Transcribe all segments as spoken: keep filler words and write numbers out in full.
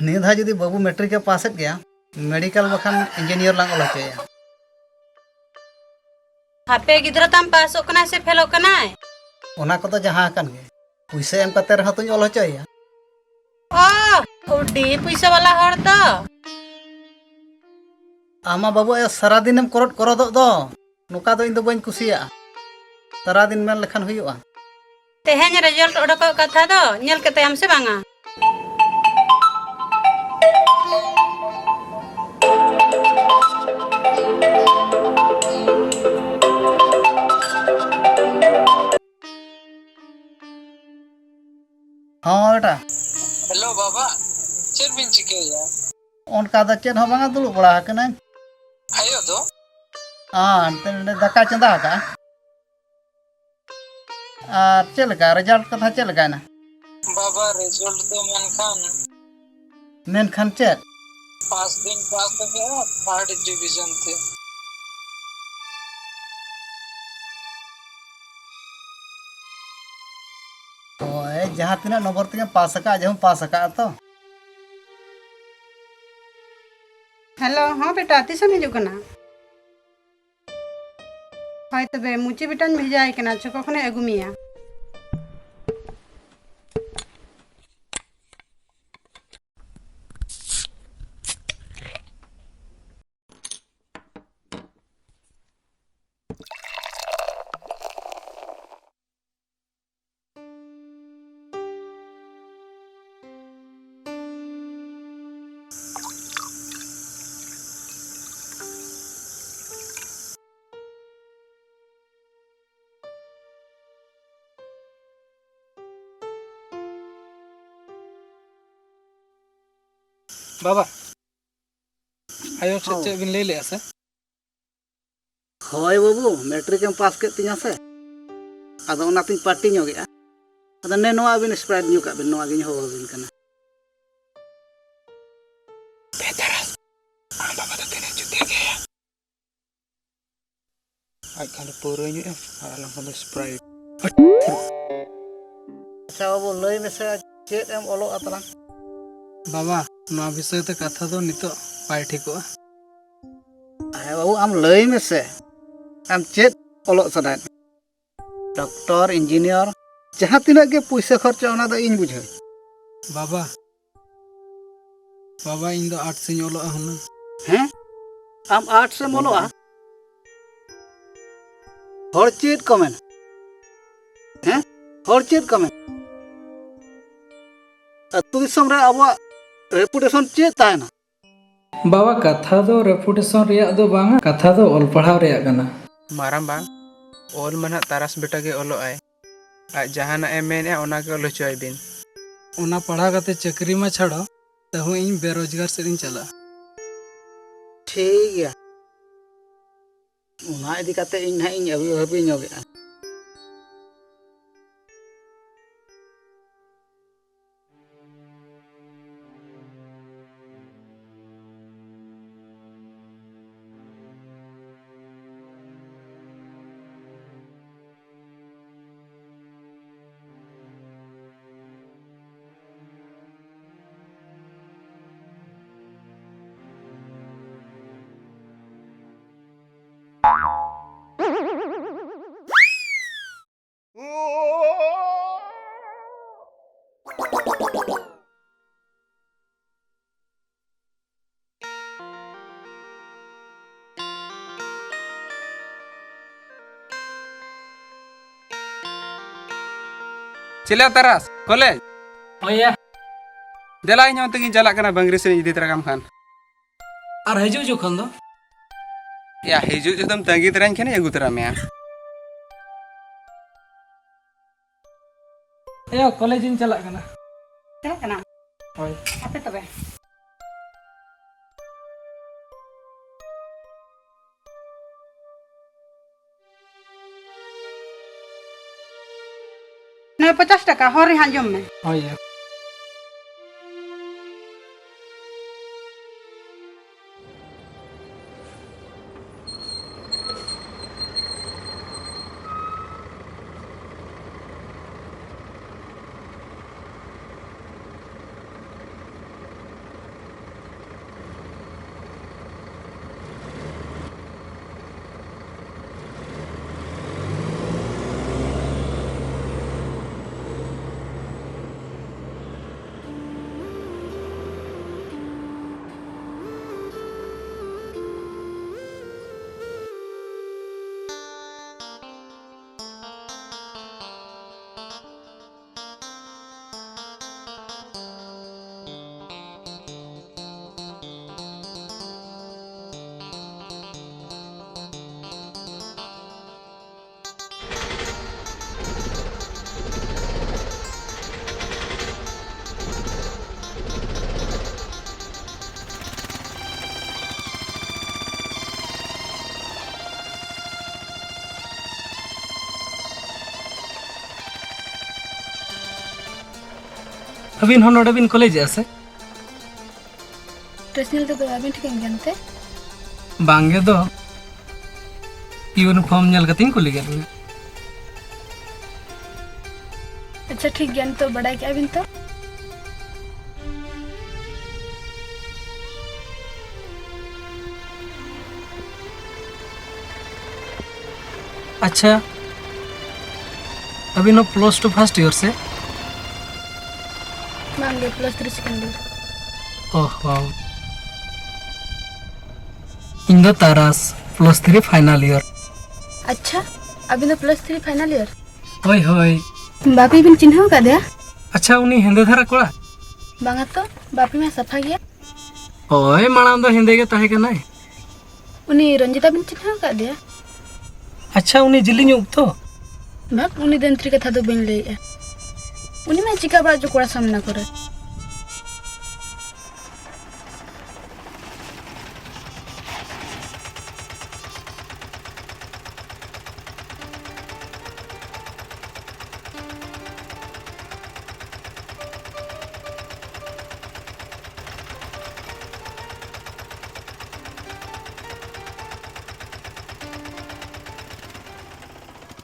ᱱᱤᱭᱟᱹ ᱫᱷᱟᱣ ᱡᱩᱫᱤ ᱵᱟᱹᱵᱩ ᱢᱮᱴᱨᱤᱠ ᱮ ᱯᱟᱥᱮᱫ ᱜᱮᱭᱟ, ᱢᱮᱰᱤᱠᱮᱞ ᱵᱟᱠᱷᱟᱱ ᱤᱧᱡᱤᱱᱤᱭᱟᱨ ᱞᱟᱝ ᱚᱞ ᱦᱚᱪᱚᱭᱮᱭᱟ᱾ ᱦᱟᱯᱮ, ᱜᱤᱫᱽᱨᱟᱹ ᱛᱟᱢ ᱯᱟᱥᱚᱜ ᱠᱟᱱᱟᱭ ᱥᱮ ᱯᱷᱮᱞᱚᱜ ᱠᱟᱱᱟᱭ? ᱚᱱᱟ ᱠᱚᱫᱚ ᱡᱟᱦᱟᱸ ᱟᱠᱟᱱ ᱜᱮ, ᱯᱩᱭᱥᱟᱹ ᱮᱢ ᱠᱟᱛᱮ ᱨᱮᱦᱚᱸ ᱛᱚᱧ ᱚᱞ ᱦᱚᱪᱚᱭᱮᱭᱟ᱾ ᱚ, ᱟᱹᱰᱤ ᱯᱩᱭᱥᱟᱹ ᱵᱟᱞᱟ ᱦᱚᱲ ᱛᱚ᱾ ᱟᱢ ᱢᱟ ᱵᱟᱹᱵᱩ ᱟᱭᱳ ᱥᱟᱨᱟᱫᱤᱱᱮᱢ ᱠᱚᱨᱚᱫ ᱠᱚᱨᱚᱫᱚᱜ ᱫᱚ, ᱱᱚᱝᱠᱟ ᱫᱚ ᱤᱧ ᱫᱚ ᱵᱟᱹᱧ ᱠᱩᱥᱤᱭᱟᱜᱼᱟ᱾ ᱥᱟᱨᱟᱫᱤᱱ ᱢᱮᱱ ᱞᱮᱠᱷᱟᱱ ᱦᱩᱭᱩᱜᱼᱟ᱾ ᱛᱮᱦᱮᱧ ᱨᱮᱡᱟᱞᱴ ᱚᱰᱚᱠᱚᱜ ᱠᱟᱛᱷᱟ ᱫᱚ, ᱧᱮᱞ ᱠᱮᱫ ᱛᱟᱭᱟᱢ ᱥᱮ ᱵᱟᱝᱟ? ᱦᱚᱸ ᱵᱮᱴᱟ᱾ ᱦᱮᱞᱳ ᱵᱟᱵᱟ, ᱪᱮᱫ ᱵᱤᱱ ᱪᱤᱠᱟᱹᱭᱮᱫᱼᱟ? ᱚᱱᱠᱟ ᱫᱚ ᱪᱮᱫ ᱦᱚᱸ ᱵᱟᱝᱟ, ᱫᱩᱲᱩᱵ ᱵᱟᱲᱟ ᱟᱠᱟᱱᱟᱹᱧ᱾ ᱟᱭᱳ ᱫᱚ? ᱟᱨ ᱱᱚᱛᱮ ᱱᱚᱰᱮ ᱫᱟᱠᱟ ᱪᱚᱸᱫᱟ ᱟᱠᱟᱜᱼᱟ᱾ ᱟᱨ ᱪᱮᱫ ᱞᱮᱠᱟ ᱨᱮᱡᱟᱞᱴ ᱠᱟᱛᱷᱟ ᱪᱮᱫ ᱞᱮᱠᱟᱭᱮᱱᱟ? ᱵᱟᱵᱟ, ᱨᱮᱡᱟᱞᱴ ᱫᱚ ᱢᱮᱱᱠᱷᱟᱱ ᱢᱮᱱᱠᱷᱟᱱ ᱪᱮᱫ? ᱯᱟᱥ ᱫᱚᱧ ᱯᱟᱥ ᱟᱠᱟᱫᱼᱟ ᱛᱷᱟᱨᱰ ᱰᱤᱵᱷᱤᱡᱚᱱ ᱛᱮ᱾ ᱦᱳᱭ, ᱡᱟᱦᱟᱸ ᱛᱤᱱᱟᱹᱜ ᱱᱚᱢᱵᱚᱨ ᱛᱮᱜᱮᱢ ᱯᱟᱥ ᱟᱠᱟᱫ, ᱡᱮᱢᱚᱱ ᱯᱟᱥ ᱟᱠᱟᱫ ᱛᱚ᱾ ᱦᱮᱞᱳ, ᱦᱚᱸ ᱵᱮᱴᱟ, ᱛᱤᱥᱮᱢ ᱦᱤᱡᱩᱜ ᱠᱟᱱᱟ? ᱦᱳᱭ ᱛᱚᱵᱮ, ᱢᱩᱪᱤ ᱵᱮᱴᱟᱧ ᱵᱷᱮᱡᱟᱭ ᱠᱟᱱᱟ, ᱪᱷᱚᱠᱚ ᱠᱷᱚᱱᱮ ᱟᱹᱜᱩ ᱢᱮᱭᱟ᱾ ᱵᱟᱵᱟ, ᱟᱭᱳ ᱥᱮᱫ ᱦᱚᱸ᱾ ᱪᱮᱫ ᱵᱤᱱ ᱞᱟᱹᱭ ᱞᱮᱜᱼᱟ ᱥᱮ? ᱦᱳᱭ ᱵᱟᱹᱵᱩ, ᱢᱮᱴᱨᱤᱠ ᱮᱢ ᱯᱟᱥ ᱠᱮᱫ ᱛᱤᱧᱟᱹ ᱥᱮ, ᱟᱫᱚ ᱚᱱᱟᱛᱤᱧ ᱯᱟᱨᱴᱤ ᱧᱚᱜᱮᱜᱼᱟ᱾ ᱟᱫᱚ ᱱᱮ ᱱᱚᱣᱟ ᱟᱹᱵᱤᱱ ᱥᱯᱨᱟᱭᱤᱴ ᱧᱩ ᱠᱟᱜ ᱵᱤᱱ, ᱱᱚᱣᱟ ᱜᱤᱧ ᱦᱚᱦᱚ ᱟᱹᱵᱤᱱ ᱠᱟᱱᱟ᱾ ᱵᱮᱫᱟᱨᱟᱥ, ᱟᱢ ᱵᱟᱵᱟ ᱫᱚ ᱛᱤᱱᱟᱹᱜ ᱡᱩᱛᱮ ᱜᱮᱭᱟ᱾ ᱟᱡ ᱠᱷᱟᱱ ᱫᱚ ᱯᱟᱹᱣᱨᱟᱹ ᱧᱩᱭᱮᱫᱼᱟ ᱟᱨ ᱟᱞᱟᱝ ᱠᱷᱟᱱ ᱫᱚ ᱥᱯᱨᱟᱭᱤᱴ᱾ ᱟᱪᱪᱷᱟ ᱵᱟᱹᱵᱩ, ᱞᱟᱹᱭ ᱢᱮᱥᱮ, ᱪᱮᱫ ᱮᱢ ᱚᱞᱚᱜᱼᱟ ᱛᱟᱞᱟᱝ? ᱵᱟᱵᱟ, ᱱᱚᱣᱟ ᱵᱤᱥᱚᱭ ᱛᱮ ᱠᱟᱛᱷᱟ ᱫᱚ ᱱᱤᱛᱚᱜ ᱵᱟᱭ ᱴᱷᱤᱠᱚᱜᱼᱟ᱾ ᱟᱨᱮ ᱵᱟᱹᱵᱩ, ᱟᱢ ᱞᱟᱹᱭ ᱢᱮᱥᱮ, ᱟᱢ ᱪᱮᱫ ᱚᱞᱚᱜ ᱥᱟᱱᱟᱭᱮᱫ ᱢᱮᱭᱟ? ᱰᱚᱠᱴᱚᱨ, ᱤᱧᱡᱤᱱᱤᱭᱟᱨ, ᱡᱟᱦᱟᱸ ᱛᱤᱱᱟᱹᱜ ᱜᱮ ᱯᱩᱭᱥᱟᱹ ᱠᱷᱚᱨᱪᱟ, ᱚᱱᱟ ᱫᱚ ᱤᱧ ᱵᱩᱡᱷᱟᱹᱣ᱾ ᱵᱟᱵᱟ, ᱵᱟᱵᱟ, ᱤᱧ ᱫᱚ ᱟᱨᱴᱥ ᱤᱧ ᱚᱞᱚᱜᱼᱟ ᱦᱩᱱᱟᱹᱝ᱾ ᱦᱮᱸ? ᱟᱢ ᱟᱨᱴᱥ ᱮᱢ ᱚᱞᱚᱜᱼᱟ? ᱦᱚᱲ ᱪᱮᱫ ᱠᱚ ᱢᱮᱱᱟ? ᱦᱮᱸ? ᱦᱚᱲ ᱪᱮᱫ ᱠᱚ ᱢᱮᱱᱟ? ᱟᱹᱛᱩ ᱫᱤᱥᱚᱢ ᱨᱮ ᱟᱵᱚᱣᱟᱜ ᱨᱮᱯᱩᱴᱮᱥᱚᱱ ᱪᱮᱫ ᱛᱟᱦᱮᱱᱟ? ᱵᱟᱵᱟ, ᱠᱟᱛᱷᱟ ᱫᱚ ᱨᱮᱯᱩᱴᱮᱥᱚᱱ ᱨᱮᱭᱟᱜ ᱫᱚ ᱵᱟᱝᱟ, ᱠᱟᱛᱷᱟ ᱫᱚ ᱚᱞ ᱯᱟᱲᱦᱟᱣ ᱨᱮᱭᱟᱜ ᱠᱟᱱᱟ᱾ ᱢᱟᱨᱟᱝᱵᱟ, ᱚᱞ ᱢᱟ ᱱᱟᱦᱟᱜ ᱛᱟᱨᱟᱥ ᱵᱮᱴᱟ ᱜᱮ ᱚᱞᱚᱜ ᱟᱭ᱾ ᱟᱡ ᱡᱟᱦᱟᱱᱟᱜ ᱮ ᱢᱮᱱᱮᱜᱼᱟ, ᱚᱱᱟ ᱜᱮ ᱚᱞ ᱦᱚᱪᱚᱭ ᱵᱤᱱ᱾ ᱚᱱᱟ ᱯᱟᱲᱦᱟᱣ ᱠᱟᱛᱮ ᱪᱟᱹᱠᱨᱤ ᱢᱟ ᱪᱷᱟᱲᱚ, ᱛᱟᱹᱦᱩ ᱤᱧ ᱵᱮᱨᱳᱡᱽᱜᱟᱨ ᱥᱮᱫ ᱤᱧ ᱪᱟᱞᱟᱜᱼᱟ᱾ ᱴᱷᱤᱠ ᱜᱮᱭᱟ, ᱚᱱᱟ ᱤᱫᱤ ᱠᱟᱛᱮ ᱤᱧ ᱱᱟᱦᱟᱜ ᱤᱧ ᱟᱹᱵᱤ ᱵᱷᱟᱹᱵᱤ ᱧᱚᱜᱮᱜᱼᱟ᱾ ᱪᱮᱞᱮ ᱛᱟᱨᱟᱥ, ᱠᱚᱞᱮᱡᱽ? ᱦᱳᱭ ᱭᱟ᱾ ᱫᱮᱞᱟ, ᱤᱧ ᱦᱚᱸ ᱚᱱᱛᱮ ᱜᱤᱧ ᱪᱟᱞᱟᱜ ᱠᱟᱱᱟ, ᱵᱟᱝᱨᱤ ᱥᱮᱫ ᱤᱧ ᱤᱫᱤ ᱛᱚᱨᱟ ᱠᱟᱢ ᱠᱷᱟᱱ᱾ ᱟᱨ ᱦᱤᱡᱩᱜ ᱡᱚᱠᱷᱚᱱ ᱫᱚ? ᱭᱟ, ᱦᱤᱡᱩᱜ ᱡᱚᱠᱷᱚᱱ ᱛᱟᱺᱜᱤ ᱛᱚᱨᱟᱧ ᱠᱷᱟᱱ ᱟᱹᱜᱩ ᱛᱚᱨᱟ ᱢᱮᱭᱟ᱾ ᱮᱭᱳ, ᱠᱚᱞᱮᱡᱽ ᱤᱧ ᱪᱟᱞᱟᱜ ᱠᱟᱱᱟ᱾ ᱪᱟᱞᱟᱜ ᱠᱟᱱᱟ? ᱦᱳᱭ᱾ ᱟᱯᱮ ᱛᱚᱵᱮ? ᱱᱚᱣᱟ ᱯᱚᱪᱟᱥ ᱴᱟᱠᱟ, ᱦᱚᱨ ᱨᱮ ᱦᱟᱸᱜ ᱡᱚᱢ ᱢᱮ᱾ ᱦᱳᱭ ᱭᱟ᱾ ᱟᱹᱵᱤᱱ ᱦᱚᱸ ᱱᱚᱰᱮ ᱵᱤᱱ ᱠᱚᱞᱮᱡᱮᱜᱼᱟ ᱥᱮ? ᱰᱨᱮᱥ ᱧᱮᱞ ᱛᱮᱫᱚ ᱵᱟᱵᱤᱱ ᱴᱷᱤᱠᱟᱹᱧ ᱠᱟᱱ ᱛᱮ? ᱵᱟᱝ ᱜᱮ ᱫᱚ, ᱤᱭᱩᱱᱤᱯᱷᱚᱨᱢ ᱧᱮᱞ ᱠᱟᱛᱮᱧ ᱠᱩᱞᱤ ᱠᱮᱫ ᱢᱮᱭᱟ᱾ ᱟᱪᱪᱷᱟ, ᱴᱷᱤᱠ ᱜᱮᱭᱟ, ᱱᱤᱛᱚᱜ ᱵᱟᱰᱟᱭ ᱠᱮᱜᱼᱟ ᱵᱤᱱ ᱛᱚ? ᱟᱪᱪᱷᱟ, ᱟᱹᱵᱤᱱ ᱦᱚᱸ ᱯᱞᱟᱥ ᱴᱩ ᱯᱷᱟᱥᱴ ᱤᱭᱟᱨ ᱥᱮ? ᱵᱟᱝ ᱜᱮ, ᱯᱞᱟᱥ ᱛᱷᱨᱤ ᱥᱮᱠᱮᱱᱰ ᱤᱭᱟᱨ᱾ ᱚ ᱦᱚᱸ᱾ ᱤᱧ ᱫᱚ ᱛᱟᱨᱟᱥ, ᱯᱞᱟᱥ ᱛᱷᱨᱤ ᱯᱷᱟᱭᱱᱟᱞ ᱤᱭᱟᱨ᱾ ᱟᱪᱪᱷᱟ, ᱟᱹᱵᱤᱱ ᱫᱚ ᱯᱞᱟᱥ ᱛᱷᱨᱤ ᱯᱷᱟᱭᱱᱟᱞ ᱤᱭᱟᱨ? ᱦᱳᱭ, ᱦᱳᱭ᱾ ᱵᱟᱯᱤ ᱵᱤᱱ ᱪᱤᱱᱦᱟᱹᱣ ᱟᱠᱟᱫᱮᱭᱟ? ᱟᱪᱪᱷᱟ, ᱩᱱᱤ ᱦᱮᱸᱫᱮ ᱫᱷᱟᱨᱟ ᱠᱚᱲᱟ? ᱵᱟᱝᱟ ᱛᱚ, ᱵᱟᱯᱤ ᱢᱟ ᱥᱟᱯᱷᱟ ᱜᱮᱭᱟ᱾ ᱦᱳᱭ, ᱢᱟᱲᱟᱝ ᱫᱚ ᱦᱮᱸᱫᱮ ᱜᱮ ᱛᱟᱦᱮᱸ ᱠᱟᱱᱟᱭ᱾ ᱩᱱᱤ ᱨᱚᱧᱡᱤᱛᱟ ᱵᱤᱱ ᱪᱤᱱᱦᱟᱹᱣ ᱟᱠᱟᱫᱮᱭᱟ? ᱟᱪᱪᱷᱟ, ᱩᱱᱤ ᱡᱤᱞᱤᱧ ᱩᱵ ᱛᱚ? ᱵᱟᱝ, ᱩᱱᱤ ᱫᱚ ᱮᱱᱛᱨᱤ ᱠᱟᱛᱷᱟ ᱫᱚ ᱵᱟᱹᱧ ᱞᱟᱹᱭᱮᱜᱼᱟ᱾ ᱩᱱᱤ ᱢᱟ ᱪᱤᱠᱟ ᱵᱟᱲᱟ ᱦᱚᱪᱚ ᱠᱚᱲᱟ ᱥᱟᱢᱱᱟ ᱠᱚᱨᱮ᱾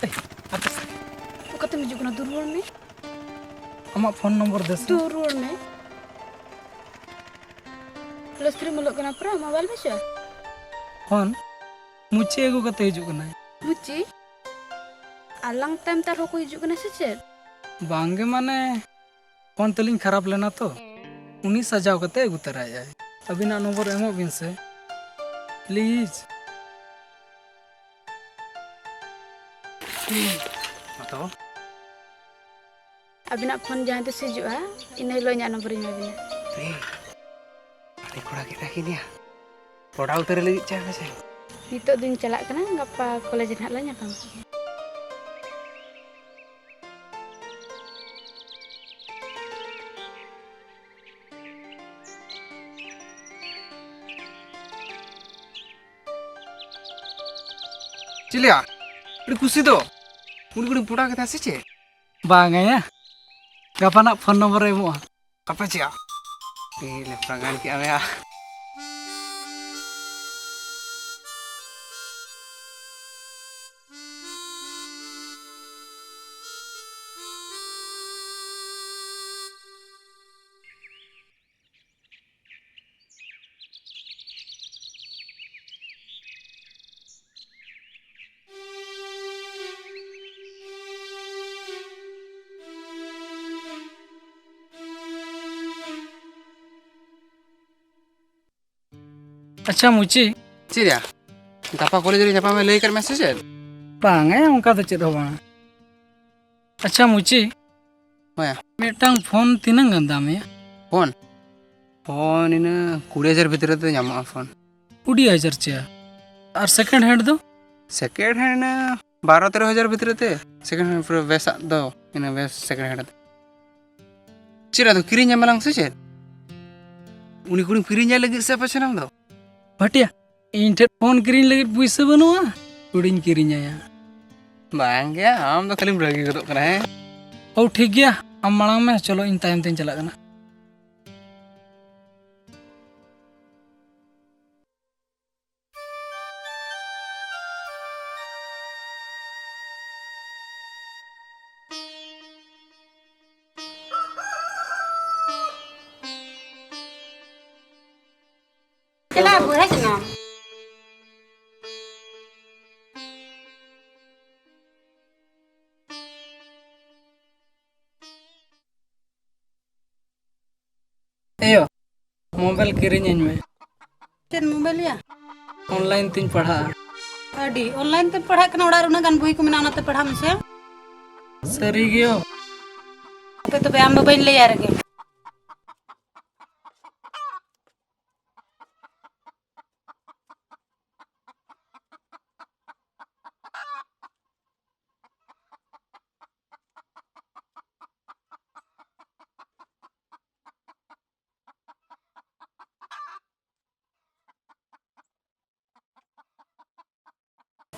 ᱮᱭ, ᱟᱯᱮ ᱥᱮᱫ᱾ ᱚᱠᱟᱛᱮᱢ ᱦᱤᱡᱩᱜ ᱠᱟᱱᱟ? ᱫᱩ ᱨᱩᱣᱟᱹᱲ ᱢᱮ᱾ ᱟᱢᱟᱜ ᱯᱷᱳᱱ ᱱᱚᱢᱵᱚᱨ ᱫᱮᱥᱮ᱾ ᱫᱩ ᱨᱩᱣᱟᱹᱲ ᱢᱮ᱾ ᱯᱞᱟᱥ ᱛᱷᱨᱤᱢ ᱚᱞᱚᱜ ᱠᱟᱱᱟ, ᱯᱩᱨᱟᱹ ᱢᱳᱵᱟᱭᱤᱞ ᱵᱟᱹᱪᱩᱜᱼᱟ? ᱯᱷᱳᱱ? ᱢᱩᱪᱤ ᱟᱹᱜᱩ ᱠᱟᱛᱮ ᱦᱤᱡᱩᱜ ᱠᱟᱱᱟᱭ᱾ ᱢᱩᱪᱤ? ᱟᱞᱟᱝ ᱛᱟᱭᱚᱢ ᱛᱮ ᱟᱨᱦᱚᱸ ᱠᱚ ᱦᱤᱡᱩᱜ ᱠᱟᱱᱟ ᱥᱮ ᱪᱮᱫ? ᱵᱟᱝ ᱜᱮ, ᱢᱟᱱᱮ, ᱯᱷᱳᱱ ᱛᱮᱞᱤᱧ ᱠᱷᱟᱨᱟᱯ ᱞᱮᱱᱟ ᱛᱚ᱾ ᱩᱱᱤ ᱥᱟᱡᱟᱣ ᱠᱟᱛᱮ ᱟᱹᱜᱩ ᱛᱚᱨᱟᱭᱮᱫᱼᱟᱭ᱾ ᱟᱹᱵᱤᱱᱟᱜ ᱱᱚᱢᱵᱚᱨ ᱮᱢᱚᱜ ᱵᱤᱱ ᱥᱮ, ᱯᱞᱤᱡᱽ᱾ ᱢᱟ ᱛᱚ᱾ ᱟᱹᱵᱤᱱᱟᱜ ᱯᱷᱳᱱ ᱡᱟᱦᱟᱸ ᱛᱤᱥ ᱦᱤᱡᱩᱜᱼᱟ, ᱤᱱᱟᱹ ᱦᱤᱞᱳᱜ ᱤᱧᱟᱹᱜ ᱱᱚᱢᱵᱚᱨᱤᱧ ᱮᱢᱟ ᱵᱤᱱᱟ᱾ ᱮᱭ, ᱟᱹᱰᱤ ᱠᱚᱲᱟ ᱜᱤᱫᱽᱨᱟᱹ ᱠᱤᱱ ᱭᱟ᱾ ᱯᱚᱲᱟ ᱩᱛᱟᱹᱨ ᱞᱟᱹᱜᱤᱫ ᱪᱮᱫ ᱦᱮᱸ ᱥᱮ? ᱱᱤᱛᱚᱜ ᱫᱚᱧ ᱪᱟᱞᱟᱜ ᱠᱟᱱᱟ, ᱜᱟᱯᱟ ᱠᱚᱞᱮᱡᱽ ᱨᱮ ᱱᱟᱦᱟᱜ ᱞᱟᱝ ᱧᱟᱯᱟᱢ᱾ ᱪᱮᱫ ᱞᱮᱭᱟ? ᱟᱹᱰᱤ ᱠᱩᱥᱤ ᱫᱚ᱾ ᱩᱱᱤ ᱠᱩᱲᱤᱢ ᱯᱚᱴᱟᱣ ᱠᱮᱫᱟ ᱥᱮ ᱪᱮᱫ? ᱵᱟᱝᱟ ᱭᱟ, ᱜᱟᱯᱟ ᱱᱟᱜ ᱯᱷᱳᱱ ᱱᱚᱢᱵᱚᱨᱮ ᱮᱢᱚᱜᱼᱟ᱾ ᱟᱯᱮ ᱪᱮᱫ? ᱤᱧ ᱞᱮᱯᱲᱟ ᱜᱟᱱ ᱠᱮᱜᱼᱟ ᱢᱮᱭᱟ᱾ ᱟᱪᱪᱷᱟ ᱢᱩᱪᱤ᱾ ᱪᱮᱫ ᱭᱟ? ᱜᱟᱯᱟ ᱠᱚᱞᱮᱡᱽ ᱨᱮ ᱧᱟᱯᱟᱢ ᱮ ᱞᱟᱹᱭ ᱠᱟᱫ ᱢᱮ ᱥᱮ ᱪᱮᱫ? ᱵᱟᱝᱟ, ᱚᱱᱠᱟ ᱫᱚ ᱪᱮᱫ ᱦᱚᱸ ᱵᱟᱝᱟ᱾ ᱟᱪᱪᱷᱟ ᱢᱩᱪᱤ᱾ ᱦᱳᱭ᱾ ᱢᱤᱫᱴᱟᱝ ᱯᱷᱳᱱ ᱛᱤᱱᱟᱹᱝ ᱜᱟᱱ ᱫᱟᱢ ᱭᱟ? ᱯᱷᱳᱱ? ᱯᱷᱳᱱ ᱤᱱᱟᱹ ᱠᱩᱲᱤ ᱦᱟᱡᱟᱨ ᱵᱷᱤᱛᱨᱤ ᱨᱮᱫᱚ ᱧᱟᱢᱚᱜᱼᱟ ᱯᱷᱳᱱ᱾ ᱠᱩᱲᱤ ᱦᱟᱡᱟᱨ ᱪᱮ? ᱟᱨ ᱥᱮᱠᱮᱱᱰ ᱦᱮᱱᱰ ᱫᱚ? ᱥᱮᱠᱮᱱᱰ ᱦᱮᱱᱰ ᱤᱱᱟᱹ ᱵᱟᱨᱚ ᱛᱮᱨᱚ ᱦᱟᱡᱟᱨ ᱵᱷᱤᱛᱨᱤ ᱛᱮ ᱥᱮᱠᱮᱱᱰ ᱦᱮᱱᱰ ᱯᱩᱨᱟᱹ ᱵᱮᱥᱟᱜ ᱫᱚ, ᱤᱱᱟᱹ ᱵᱮᱥ ᱥᱮᱠᱮᱱᱰ ᱦᱮᱱᱰ ᱫᱚ᱾ ᱪᱮᱫ ᱟᱫᱚ ᱠᱤᱨᱤᱧ ᱧᱟᱢ ᱟᱞᱟᱝ ᱥᱮ ᱪᱮᱫ? ᱩᱱᱤ ᱠᱩᱲᱤᱢ ᱠᱤᱨᱤᱧ ᱧᱟᱭ ᱞᱟᱹᱜᱤᱫ ᱥᱮ ᱟᱯᱮ ᱥᱟᱱᱟᱢ ᱫᱚ? ᱵᱷᱟᱹᱴᱤᱭᱟ, ᱤᱧ ᱴᱷᱮᱱ ᱯᱷᱳᱱ ᱠᱤᱨᱤᱧ ᱞᱟᱹᱜᱤᱫ ᱯᱩᱭᱥᱟᱹ ᱵᱟᱹᱱᱩᱜᱼᱟ, ᱠᱩᱲᱤᱧ ᱠᱤᱨᱤᱧ ᱟᱭᱟ᱾ ᱵᱟᱝ ᱜᱮᱭᱟ, ᱟᱢ ᱫᱚ ᱠᱷᱟᱹᱞᱤᱢ ᱨᱟᱹᱜᱤ ᱜᱚᱫᱚᱜ ᱠᱟᱱᱟ, ᱦᱮᱸ? ᱦᱳ, ᱴᱷᱤᱠ ᱜᱮᱭᱟ, ᱟᱢ ᱢᱟᱲᱟᱝ ᱢᱮ, ᱪᱚᱞᱚ, ᱤᱧ ᱛᱟᱭᱚᱢ ᱛᱮᱧ ᱪᱟᱞᱟᱜ ᱠᱟᱱᱟ᱾ ᱪᱟᱞᱟᱜ ᱟᱵᱚ, ᱦᱮᱡ ᱮᱱᱟ᱾ ᱮᱭᱳ, ᱢᱳᱵᱟᱭᱤᱞ ᱠᱤᱨᱤᱧ ᱟᱹᱧ ᱢᱮ᱾ ᱪᱮᱫ ᱢᱳᱵᱟᱭᱤᱞ ᱭᱟ? ᱚᱱᱞᱟᱭᱤᱱ ᱛᱤᱧ ᱯᱟᱲᱦᱟᱜᱼᱟ᱾ ᱟᱹᱰᱤ ᱚᱱᱞᱟᱭᱤᱱ ᱛᱮᱢ ᱯᱟᱲᱦᱟᱜ ᱠᱟᱱᱟ? ᱚᱲᱟᱜ ᱨᱮ ᱩᱱᱟᱹᱜ ᱜᱟᱱ ᱵᱳᱭ ᱠᱚ ᱢᱮᱱᱟᱜᱼᱟ, ᱚᱱᱟᱛᱮ ᱯᱟᱲᱦᱟᱜ ᱢᱮᱥᱮ᱾ ᱥᱟᱹᱨᱤ ᱜᱮᱭᱳ? ᱦᱟᱯᱮ ᱛᱚᱵᱮ, ᱟᱢ ᱵᱟᱵᱟᱧ ᱞᱟᱹᱭᱟᱭ ᱨᱮᱜᱮ᱾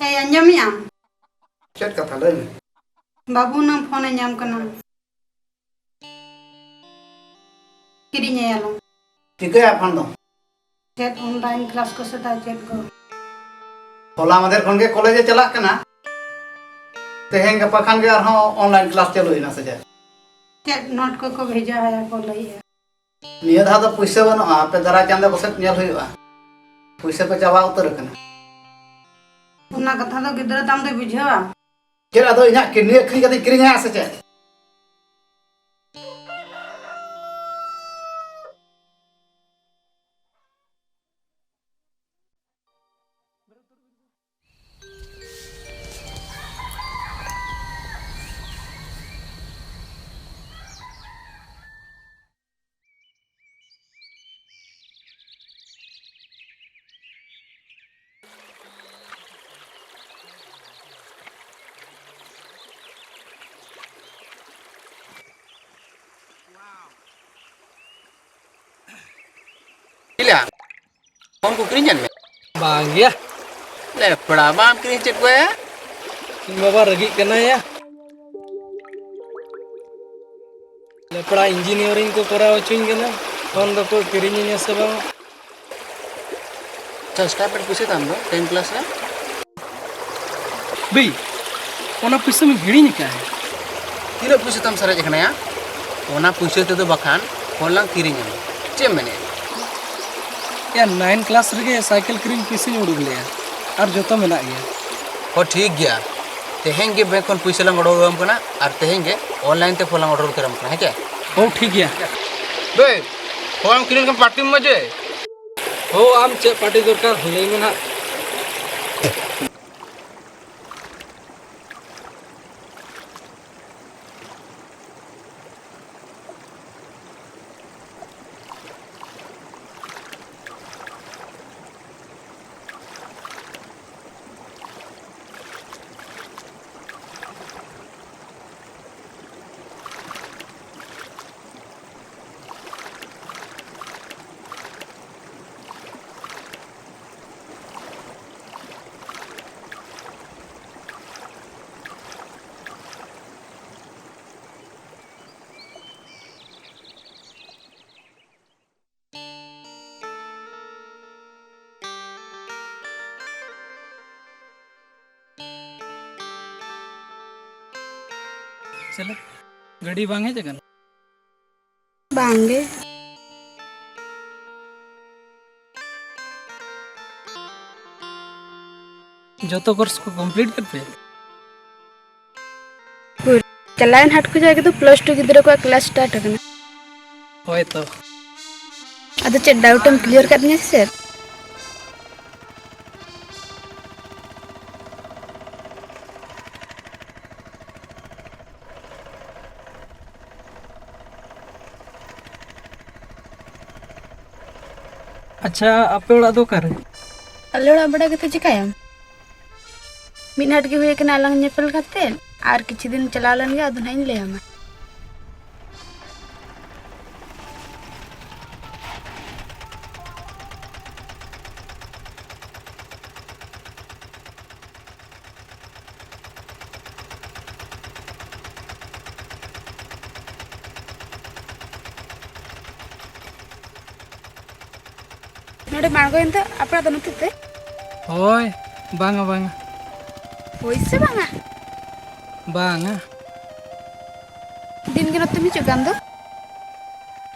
ᱦᱮᱸ, ᱟᱸᱡᱚᱢᱮᱜ ᱟᱢ? ᱪᱮᱫ ᱠᱟᱛᱷᱟ? ᱞᱟᱹᱭ ᱢᱮ᱾ ᱵᱟᱹᱵᱩ ᱦᱩᱱᱟᱹᱝ ᱯᱷᱳᱱᱮ ᱧᱟᱢ ᱠᱟᱱᱟ᱾ ᱠᱤᱨᱤᱧ ᱟᱭᱟᱞᱟᱝ᱾ ᱪᱤᱠᱟᱹᱭᱟ ᱮᱠᱷᱚᱱ ᱫᱚ? ᱪᱮᱫ online class ᱠᱚ ᱥᱮ ᱛᱟᱭ ᱪᱮᱫ ᱠᱚ? ᱦᱚᱞᱟ ᱢᱟᱫᱷᱮᱨ ᱠᱷᱚᱱ ᱜᱮ ᱠᱚᱞᱮᱡᱽ ᱮ ᱪᱟᱞᱟᱜ ᱠᱟᱱᱟ᱾ ᱛᱮᱦᱮᱧ ᱜᱟᱯᱟ ᱠᱷᱟᱱ ᱜᱮ ᱟᱨᱦᱚᱸ online class ᱪᱟᱹᱞᱩᱭᱮᱱᱟ ᱥᱮ ᱪᱮᱫ? ᱪᱮᱫ note ᱠᱚᱠᱚ ᱵᱷᱮᱡᱟ ᱟᱭᱟ ᱠᱚ ᱞᱟᱹᱭᱮᱜᱼᱟ᱾ ᱱᱤᱭᱟᱹ ᱫᱷᱟᱣ ᱫᱚ ᱯᱩᱭᱥᱟᱹ ᱵᱟᱹᱱᱩᱜᱼᱟ, ᱟᱯᱮ ᱫᱟᱨᱟᱭ ᱪᱟᱸᱫᱚ ᱠᱚᱥᱮᱫ ᱧᱮᱞ ᱦᱩᱭᱩᱜᱼᱟ᱾ ᱯᱩᱭᱥᱟᱹ ᱠᱚ ᱪᱟᱵᱟ ᱩᱛᱟᱹᱨ ᱟᱠᱟᱱᱟ᱾ ᱚᱱᱟ ᱠᱟᱛᱷᱟ ᱫᱚ ᱜᱤᱫᱽᱨᱟᱹ ᱛᱟᱢ ᱫᱚᱭ ᱵᱩᱡᱷᱟᱹᱣᱟ? ᱪᱮᱫ ᱟᱫᱚ ᱤᱧᱟᱹᱜ kidney ᱟᱹᱠᱷᱨᱤᱧ ᱠᱟᱛᱮᱧ ᱠᱤᱨᱤᱧᱟ ᱥᱮ ᱪᱮᱫ? ᱪᱤᱞᱟ? ᱯᱷᱳᱱ ᱠᱚ ᱠᱤᱨᱤᱧ ᱟᱫ ᱢᱮ? ᱵᱟᱝ ᱜᱮᱭᱟ᱾ ᱞᱮᱯᱲᱟ, ᱵᱟᱢ ᱠᱤᱨᱤᱧ ᱪᱮᱫ ᱠᱚᱭᱟ? ᱤᱧ ᱵᱟᱵᱟ ᱨᱟᱹᱜᱤᱜ ᱠᱟᱱᱟᱭᱟ᱾ ᱞᱮᱯᱲᱟ engineering ᱠᱚ ᱠᱚᱨᱟᱣ ᱦᱚᱪᱚᱧ ᱠᱟᱱᱟ, ᱯᱷᱳᱱ ᱫᱚᱠᱚ ᱠᱤᱨᱤᱧ ᱟᱹᱧᱟ ᱥᱮ ᱵᱟᱝ? ᱟᱪᱪᱷᱟ, ᱥᱴᱟᱯᱮᱰ ᱯᱩᱭᱥᱟᱹ ᱛᱟᱢ ᱫᱚ ten class ᱨᱮ? ᱵᱤ, ᱚᱱᱟ ᱯᱩᱭᱥᱟᱹᱢ ᱦᱤᱲᱤᱧ ᱟᱠᱟᱫᱼᱟ᱾ ᱛᱤᱱᱟᱹᱜ ᱯᱩᱭᱥᱟᱹ ᱛᱟᱢ ᱥᱟᱨᱮᱡ ᱟᱠᱟᱱᱟ ᱭᱟ? ᱚᱱᱟ ᱯᱩᱭᱥᱟᱹ ᱛᱮᱫᱚ ᱵᱟᱠᱷᱟᱱ ᱯᱷᱳᱱ ᱞᱟᱝ ᱠᱤᱨᱤᱧᱟ᱾ ᱪᱮᱫ ᱮᱢ ᱢᱮᱱᱮᱫᱼᱟ? ᱭᱟ, nine class ᱨᱮᱜᱮ ᱥᱟᱭᱠᱮᱞ ᱠᱤᱨᱤᱧ ᱯᱩᱭᱥᱟᱹᱧ ᱩᱰᱩᱠ ᱞᱮᱜᱼᱟ, ᱟᱨ ᱡᱚᱛᱚ ᱢᱮᱱᱟᱜ ᱜᱮᱭᱟ᱾ ᱦᱚᱸ, ᱴᱷᱤᱠ ᱜᱮᱭᱟ, ᱛᱮᱦᱮᱧ ᱜᱮ ᱵᱮᱝᱠ ᱠᱷᱚᱱ ᱯᱩᱭᱥᱟᱹ ᱞᱟᱝ ᱚᱰᱚᱠ ᱟᱢ ᱠᱟᱱᱟ, ᱟᱨ ᱛᱮᱦᱮᱧ ᱜᱮ online ᱛᱮ ᱯᱷᱳᱱ ᱞᱟᱝ ᱚᱰᱚᱠ ᱩᱛᱟᱹᱨ ᱟᱢ ᱠᱟᱱᱟ, ᱦᱮᱸ ᱪᱮ? ᱦᱚᱸ, ᱴᱷᱤᱠ ᱜᱮᱭᱟ᱾ ᱵᱮ, ᱯᱷᱳᱱ ᱠᱤᱨᱤᱧ ᱞᱮᱠᱷᱟᱱ ᱯᱟᱨᱴᱤ ᱢᱚᱡᱮ᱾ ᱦᱳ, ᱟᱢ ᱪᱮᱫ ᱯᱟᱨᱴᱤ ᱫᱚᱨᱠᱟᱨ ᱞᱟᱹᱭ ᱢᱮ ᱱᱟᱦᱟᱜ᱾ ᱪᱮᱞᱮ, ᱜᱟᱹᱰᱤ ᱵᱟᱝ ᱦᱮᱡ ᱟᱠᱟᱱᱟ? ᱵᱟᱝ ᱜᱮ᱾ ᱡᱚᱛᱚ ᱠᱳᱨᱥ ᱠᱚ ᱠᱚᱢᱯᱞᱤᱴ ᱠᱮᱫ ᱯᱮ? ᱦᱳᱭ᱾ ᱪᱟᱞᱟᱣᱮᱱ ᱦᱟᱴ ᱠᱷᱚᱱᱟᱜ ᱜᱮ ᱫᱚ ᱯᱞᱟᱥ ᱴᱩ ᱜᱤᱫᱽᱨᱟᱹ ᱠᱚᱣᱟᱜ ᱠᱞᱟᱥ ᱥᱴᱟᱨᱴ ᱟᱠᱟᱱᱟ᱾ ᱦᱳᱭ ᱛᱚ᱾ ᱟᱫᱚ ᱪᱮᱫ ᱰᱟᱣᱩᱴ ᱮᱢ ᱠᱞᱤᱭᱟᱨ ᱠᱟᱫᱤᱧᱟ ᱥᱮ ᱪᱮᱫ? ᱟᱪᱪᱷᱟ, ᱟᱯᱮ ᱚᱲᱟᱜ ᱫᱚ ᱚᱠᱟᱨᱮ? ᱟᱞᱮ ᱚᱲᱟᱜ ᱵᱟᱰᱟᱭ ᱠᱟᱛᱮ ᱪᱤᱠᱟᱹᱭᱟᱢ? ᱢᱤᱫ ᱦᱟᱴ ᱜᱮ ᱦᱩᱭ ᱟᱠᱟᱱᱟ ᱟᱞᱟᱝ ᱧᱮᱯᱮᱞ ᱠᱟᱛᱮ, ᱟᱨ ᱠᱤᱪᱷᱩ ᱫᱤᱱ ᱪᱟᱞᱟᱣ ᱞᱮᱱ ᱜᱮ ᱟᱫᱚ ᱱᱟᱦᱟᱜ ᱤᱧ ᱞᱟᱹᱭ ᱟᱢᱟ᱾ ᱱᱚᱰᱮᱢ ᱟᱬᱜᱚᱭᱮᱱ ᱫᱚ, ᱟᱯᱮ ᱚᱲᱟᱜ ᱫᱚ ᱱᱚᱛᱮ ᱛᱮ? ᱦᱳᱭ, ᱵᱟᱝᱟ, ᱵᱟᱝᱟ᱾ ᱦᱳᱭ ᱥᱮ ᱵᱟᱝᱟ? ᱵᱟᱝᱟ᱾ ᱫᱤᱱ ᱜᱮ ᱱᱚᱛᱮᱢ ᱦᱤᱡᱩᱜ ᱠᱟᱱ ᱫᱚ?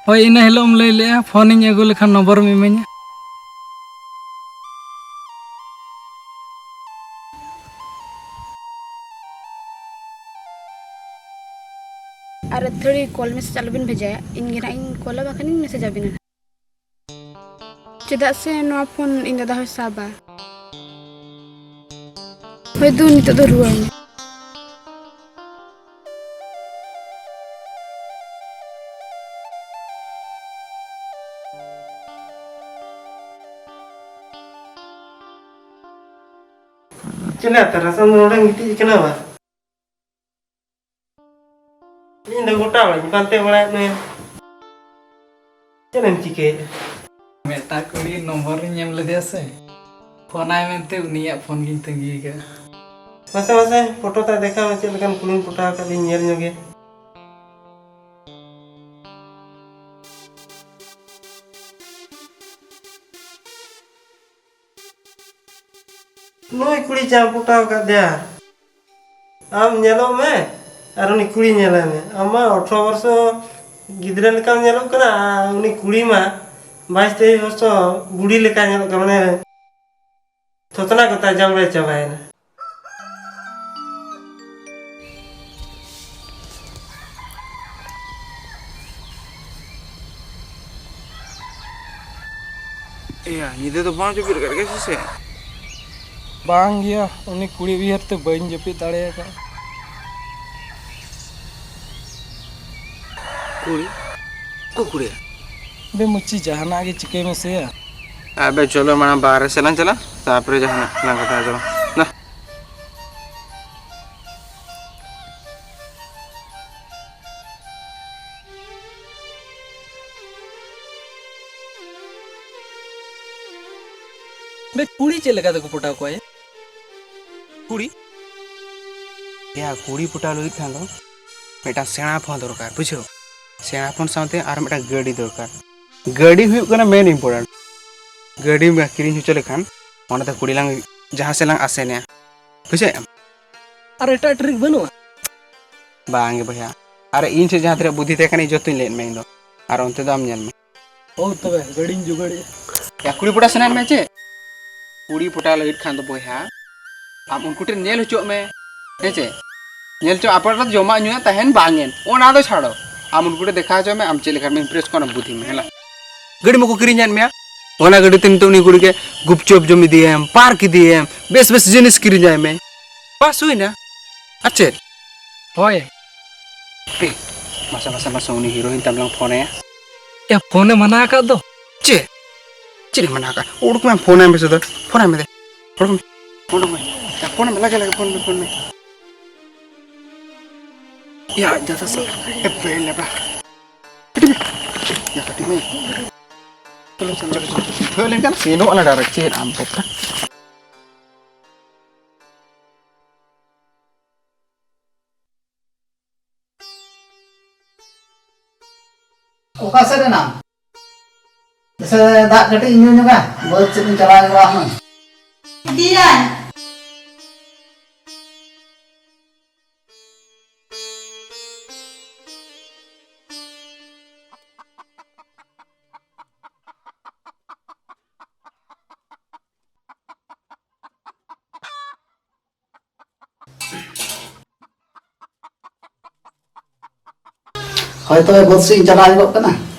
ᱦᱳᱭ, ᱤᱱᱟᱹ ᱦᱤᱞᱳᱜ ᱮᱢ ᱞᱟᱹᱭ ᱞᱮᱜᱼᱟ, ᱯᱷᱳᱱᱤᱧ ᱟᱹᱜᱩ ᱞᱮᱠᱷᱟᱱ ᱱᱚᱢᱵᱚᱨᱮᱢ ᱤᱢᱟᱹᱧᱟ᱾ ᱟᱨ ᱟᱹᱛᱷᱟᱹᱲᱤ ᱠᱚᱞ ᱢᱮᱥᱮᱡᱽ ᱟᱞᱚᱵᱤᱱ ᱵᱷᱮᱡᱟᱭᱟ, ᱤᱧ ᱜᱮ ᱱᱟᱜ ᱤᱧ ᱠᱚᱞᱟ, ᱵᱟᱠᱷᱟᱱᱤᱧ ᱢᱮᱥᱮᱡᱽ ᱟᱵᱤᱱᱟ᱾ ᱪᱮᱫᱟᱜ ᱥᱮ ᱱᱚᱣᱟ ᱯᱷᱳᱱ ᱤᱧ ᱫᱟᱫᱟ ᱦᱚᱸᱭ ᱥᱟᱵᱟ᱾ ᱦᱳᱭ ᱫᱩ, ᱱᱤᱛᱚᱜ ᱫᱚ ᱨᱩᱣᱟᱹᱲ ᱢᱮ᱾ ᱪᱮᱫ ᱞᱮᱠᱟ ᱛᱟᱨᱟᱥ ᱟᱢ ᱱᱚᱰᱮᱢ ᱜᱤᱛᱤᱡ ᱠᱟᱱᱟ ᱵᱟ? ᱤᱧ ᱫᱚ ᱜᱚᱴᱟ ᱚᱲᱟᱜ ᱤᱧ ᱯᱟᱱᱛᱮ ᱵᱟᱲᱟᱭᱮᱫ ᱢᱮᱭᱟ᱾ ᱪᱮᱫ ᱮᱢ ᱪᱤᱠᱟᱹᱭᱮᱫᱼᱟ? ᱢᱤᱫᱴᱟᱝ ᱠᱩᱲᱤ ᱱᱚᱢᱵᱚᱨᱤᱧ ᱮᱢ ᱞᱮᱫᱮᱭᱟ ᱥᱮ, ᱯᱷᱳᱱᱟᱭ ᱢᱮᱱᱛᱮ ᱩᱱᱤᱭᱟᱜ ᱯᱷᱳᱱ ᱜᱤᱧ ᱛᱟᱺᱜᱤ ᱟᱠᱟᱫᱼᱟ᱾ ᱢᱟᱥᱮ, ᱢᱟᱥᱮ, ᱯᱷᱳᱴᱳ ᱛᱟᱭ ᱫᱮᱠᱷᱟᱣ ᱢᱮ, ᱪᱮᱫ ᱞᱮᱠᱟᱱ ᱠᱩᱲᱤᱧ ᱯᱚᱴᱟᱣ ᱟᱠᱟᱫ ᱞᱤᱧ ᱧᱮᱞ ᱧᱚᱜᱮ᱾ ᱱᱩᱭ ᱠᱩᱲᱤ ᱪᱟᱢ ᱯᱚᱴᱟᱣ ᱟᱠᱟᱫᱮᱭᱟ᱾ ᱟᱢ ᱧᱮᱞᱚᱜ ᱢᱮ, ᱟᱨ ᱩᱱᱤ ᱠᱩᱲᱤ ᱧᱮᱞᱮ ᱢᱮ, ᱟᱢ ᱢᱟ ᱟᱴᱷᱨᱚ ᱵᱚᱨᱥᱚ ᱜᱤᱫᱽᱨᱟᱹ ᱞᱮᱠᱟᱢ ᱧᱮᱞᱚᱜ ᱠᱟᱱᱟ, ᱟᱨ ᱩᱱᱤ ᱠᱩᱲᱤ ᱢᱟ ᱵᱟᱭᱤᱥ ᱛᱮᱭᱤᱥ ᱵᱚᱨᱥᱚ ᱵᱩᱲᱦᱤ ᱞᱮᱠᱟᱭ ᱧᱮᱞᱚᱜ ᱠᱟᱱᱟ, ᱢᱟᱱᱮ ᱛᱷᱚᱛᱱᱟ ᱠᱚᱛᱟ ᱡᱟᱝ ᱨᱮ ᱪᱟᱵᱟᱭᱮᱱᱟ᱾ ᱮᱭᱟ, ᱧᱤᱫᱟᱹ ᱫᱚ ᱵᱟᱝ ᱡᱟᱹᱯᱤᱫ ᱟᱠᱟᱫ ᱜᱮᱭᱟ ᱥᱮ ᱪᱮᱫ? ᱵᱟᱝ ᱜᱮᱭᱟ, ᱩᱱᱤ ᱠᱩᱲᱤ ᱩᱭᱦᱟᱹᱨ ᱛᱮ ᱵᱟᱹᱧ ᱡᱟᱹᱯᱤᱫ ᱫᱟᱲᱮ ᱟᱠᱟᱫᱼᱟ᱾ ᱠᱩᱲᱤ? ᱚᱠᱚᱭ ᱠᱩᱲᱤ? ᱵᱮ ᱢᱩᱪᱤ, ᱡᱟᱦᱟᱱᱟᱜ ᱜᱮ ᱪᱤᱠᱟᱹᱭ ᱢᱮᱥᱮᱭᱟ᱾ ᱟᱵᱮ ᱪᱚᱞᱚ ᱢᱟᱲᱟᱝ ᱵᱟᱦᱨᱮ ᱥᱮᱫ ᱞᱟᱝ ᱪᱟᱞᱟᱜ, ᱛᱟᱨᱯᱚᱨᱮ ᱡᱟᱦᱟᱱᱟᱜ ᱞᱟᱝ ᱠᱟᱛᱷᱟ ᱪᱟᱞᱟᱜ ᱱᱟ᱾ ᱵᱮ, ᱠᱩᱲᱤ ᱪᱮᱫ ᱞᱮᱠᱟ ᱛᱮᱠᱚ ᱯᱚᱴᱟᱣ ᱠᱚᱣᱟ ᱭᱟ? ᱠᱩᱲᱤ? ᱭᱟ, ᱠᱩᱲᱤ ᱯᱚᱴᱟᱣ ᱞᱟᱹᱜᱤᱫ ᱠᱷᱟᱱ ᱫᱚ ᱢᱤᱫᱴᱟᱝ ᱥᱮᱬᱟ ᱯᱷᱳᱱ ᱫᱚᱨᱠᱟᱨ, ᱵᱩᱡᱷᱟᱹᱣ? ᱥᱮᱬᱟ ᱯᱷᱳᱱ ᱥᱟᱶᱛᱮ ᱟᱨ ᱢᱤᱫᱴᱟᱝ ᱜᱟᱹᱰᱤ ᱫᱚᱨᱠᱟᱨ᱾ ᱜᱟᱹᱰᱤ ᱦᱩᱭᱩᱜ ᱠᱟᱱᱟ main important᱾ ᱜᱟᱹᱰᱤᱢ ᱠᱤᱨᱤᱧ ᱦᱚᱪᱚ ᱞᱮᱠᱷᱟᱱ ᱚᱱᱟᱛᱮ ᱠᱩᱲᱤ ᱞᱟᱝ ᱡᱟᱦᱟᱸ ᱥᱮᱫ ᱞᱟᱝ ᱟᱥᱮᱱᱮᱭᱟ, ᱵᱩᱡᱷᱟᱹᱣ? ᱟᱨ ᱮᱴᱟᱜ ᱴᱨᱤᱠ ᱵᱟᱹᱱᱩᱜᱼᱟ? ᱵᱟᱝ ᱜᱮ ᱵᱚᱭᱦᱟ, ᱟᱨ ᱤᱧ ᱴᱷᱮᱱ ᱡᱟᱦᱟᱸ ᱛᱤᱱᱟᱹᱜ ᱵᱩᱫᱽᱫᱷᱤ ᱛᱟᱦᱮᱸ ᱠᱟᱱᱟ, ᱤᱧ ᱡᱚᱛᱚᱧ ᱞᱟᱹᱭᱟᱫ ᱢᱮᱭᱟ ᱤᱧ ᱫᱚ᱾ ᱟᱨ ᱚᱱᱛᱮ ᱫᱚ ᱟᱢ ᱧᱮᱞ ᱢᱮ᱾ ᱦᱳ, ᱛᱚᱵᱮ ᱜᱟᱹᱰᱤᱧ ᱡᱚᱜᱟᱲᱮᱜᱼᱟ᱾ ᱭᱟ, ᱠᱩᱲᱤ ᱯᱚᱴᱟᱣ ᱥᱟᱱᱟᱭᱮᱫ ᱢᱮᱭᱟ ᱪᱮ? ᱠᱩᱲᱤ ᱯᱚᱴᱟᱣ ᱞᱟᱹᱜᱤᱫ ᱠᱷᱟᱱ ᱫᱚ ᱵᱚᱭᱦᱟ, ᱟᱢ ᱩᱱᱠᱩ ᱴᱷᱮᱱ ᱧᱮᱞ ᱦᱚᱪᱚᱜ ᱢᱮ, ᱦᱮᱸ ᱪᱮ? ᱧᱮᱞ ᱦᱚᱪᱚ, ᱟᱯᱟᱛᱚᱛᱚ ᱡᱚᱢᱟᱜ ᱧᱩᱣᱟᱜ ᱛᱟᱦᱮᱱ ᱵᱟᱝ ᱮᱱ, ᱚᱱᱟ ᱫᱚ ᱪᱷᱟᱲᱚ᱾ ᱟᱢ ᱩᱱᱠᱩ ᱴᱷᱮᱱ ᱫᱮᱠᱷᱟᱣ ᱦᱚᱪᱚ ᱢᱮ, ᱟᱢ ᱪᱮᱫ ᱞᱮᱠᱟᱢ impress ᱠᱚᱣᱟ, ᱚᱱᱟ ᱵᱩᱫᱷᱤ ᱢᱮ, ᱦᱮᱞᱟ᱾ ᱜᱟᱹᱰᱤ ᱢᱟᱠᱚ ᱠᱤᱨᱤᱧ ᱟᱫ ᱢᱮᱭᱟ, ᱚᱱᱟ ᱜᱟᱹᱰᱤ ᱛᱮ ᱱᱤᱛᱚᱜ ᱩᱱᱤ ᱠᱩᱲᱤ ᱜᱮ ᱜᱩᱯᱪᱩᱯ ᱡᱚᱢ ᱤᱫᱤᱭᱮᱢ, ᱯᱟᱨᱠ ᱤᱫᱤᱭᱮᱢ, ᱵᱮᱥ ᱵᱮᱥ ᱡᱤᱱᱤᱥ ᱠᱤᱨᱤᱧ ᱟᱭ ᱢᱮ᱾ ᱵᱟᱥ ᱦᱩᱭᱱᱟ᱾ ᱟᱨ ᱪᱮᱫ? ᱦᱳᱭ᱾ ᱮ, ᱢᱟᱥᱮ, ᱢᱟᱥᱮ, ᱢᱟᱥᱮ, ᱩᱱᱤ heroine ᱛᱟᱢ ᱞᱟᱝ ᱯᱷᱳᱱ ᱟᱭᱟ᱾ ᱭᱟ, ᱯᱷᱳᱱᱮ ᱢᱟᱱᱟ ᱟᱠᱟᱫ ᱫᱚ᱾ ᱪᱮᱫ? ᱪᱮᱫ ᱮ ᱢᱟᱱᱟ ᱟᱠᱟᱫ? ᱩᱰᱩᱠ ᱢᱮ, ᱯᱷᱳᱱ ᱟᱭ ᱢᱮ ᱥᱮ ᱫᱚ᱾ ᱯᱷᱳᱱ ᱟᱭ ᱢᱮ ᱫᱮ᱾ ᱩᱰᱩᱠ ᱢᱮ᱾ ᱯᱷᱳᱱ ᱟᱭ ᱢᱮ᱾ ᱭᱟ, ᱯᱷᱳᱱ ᱟᱭ ᱢᱮ, ᱞᱟᱜᱮ, ᱞᱟᱜᱮ, ᱯᱷᱳᱱ ᱢᱮ, ᱯᱷᱳᱱ ᱢᱮ᱾ ᱭᱟ, ᱟᱡ ᱫᱟᱫᱟ ᱥᱟᱞᱟᱜ᱾ ᱮ, ᱵᱮ, ᱞᱮᱵᱟ᱾ ᱠᱟᱹᱴᱤᱡ ᱢᱮ᱾ ᱭᱟ, ᱠᱟᱹᱴᱤᱡ ᱢᱮ᱾ ᱪᱚᱞᱚ, ᱪᱚᱞᱚ, ᱪᱚᱞᱚ, ᱪᱚᱞᱚ᱾ ᱵᱩᱡᱷᱟᱹᱣ ᱞᱮᱱᱠᱷᱟᱱ ᱥᱮᱱᱚᱜ ᱟᱞᱮ direct᱾ ᱪᱮᱫ ᱟᱢ ᱯᱚᱠᱟ? ᱚᱠᱟ ᱥᱮᱫ ᱨᱮ ᱢᱮᱱᱟᱢ? ᱥᱮ ᱫᱟᱜ ᱠᱟᱹᱴᱤᱡ ᱤᱧ ᱧᱩ ᱧᱚᱜᱟ, ᱵᱟᱹᱫᱽ ᱥᱮᱫ ᱤᱧ ᱪᱟᱞᱟᱣ ᱧᱚᱜᱚᱜᱼᱟ ᱦᱩᱱᱟᱹᱝ᱾ ᱤᱫᱤᱭᱟᱭ᱾ ᱦᱳᱭ, ᱛᱚᱵᱮ ᱵᱟᱹᱫᱽ ᱥᱮᱫ ᱤᱧ ᱪᱟᱞᱟᱣ ᱧᱚᱜᱚᱜ ᱠᱟᱱᱟ,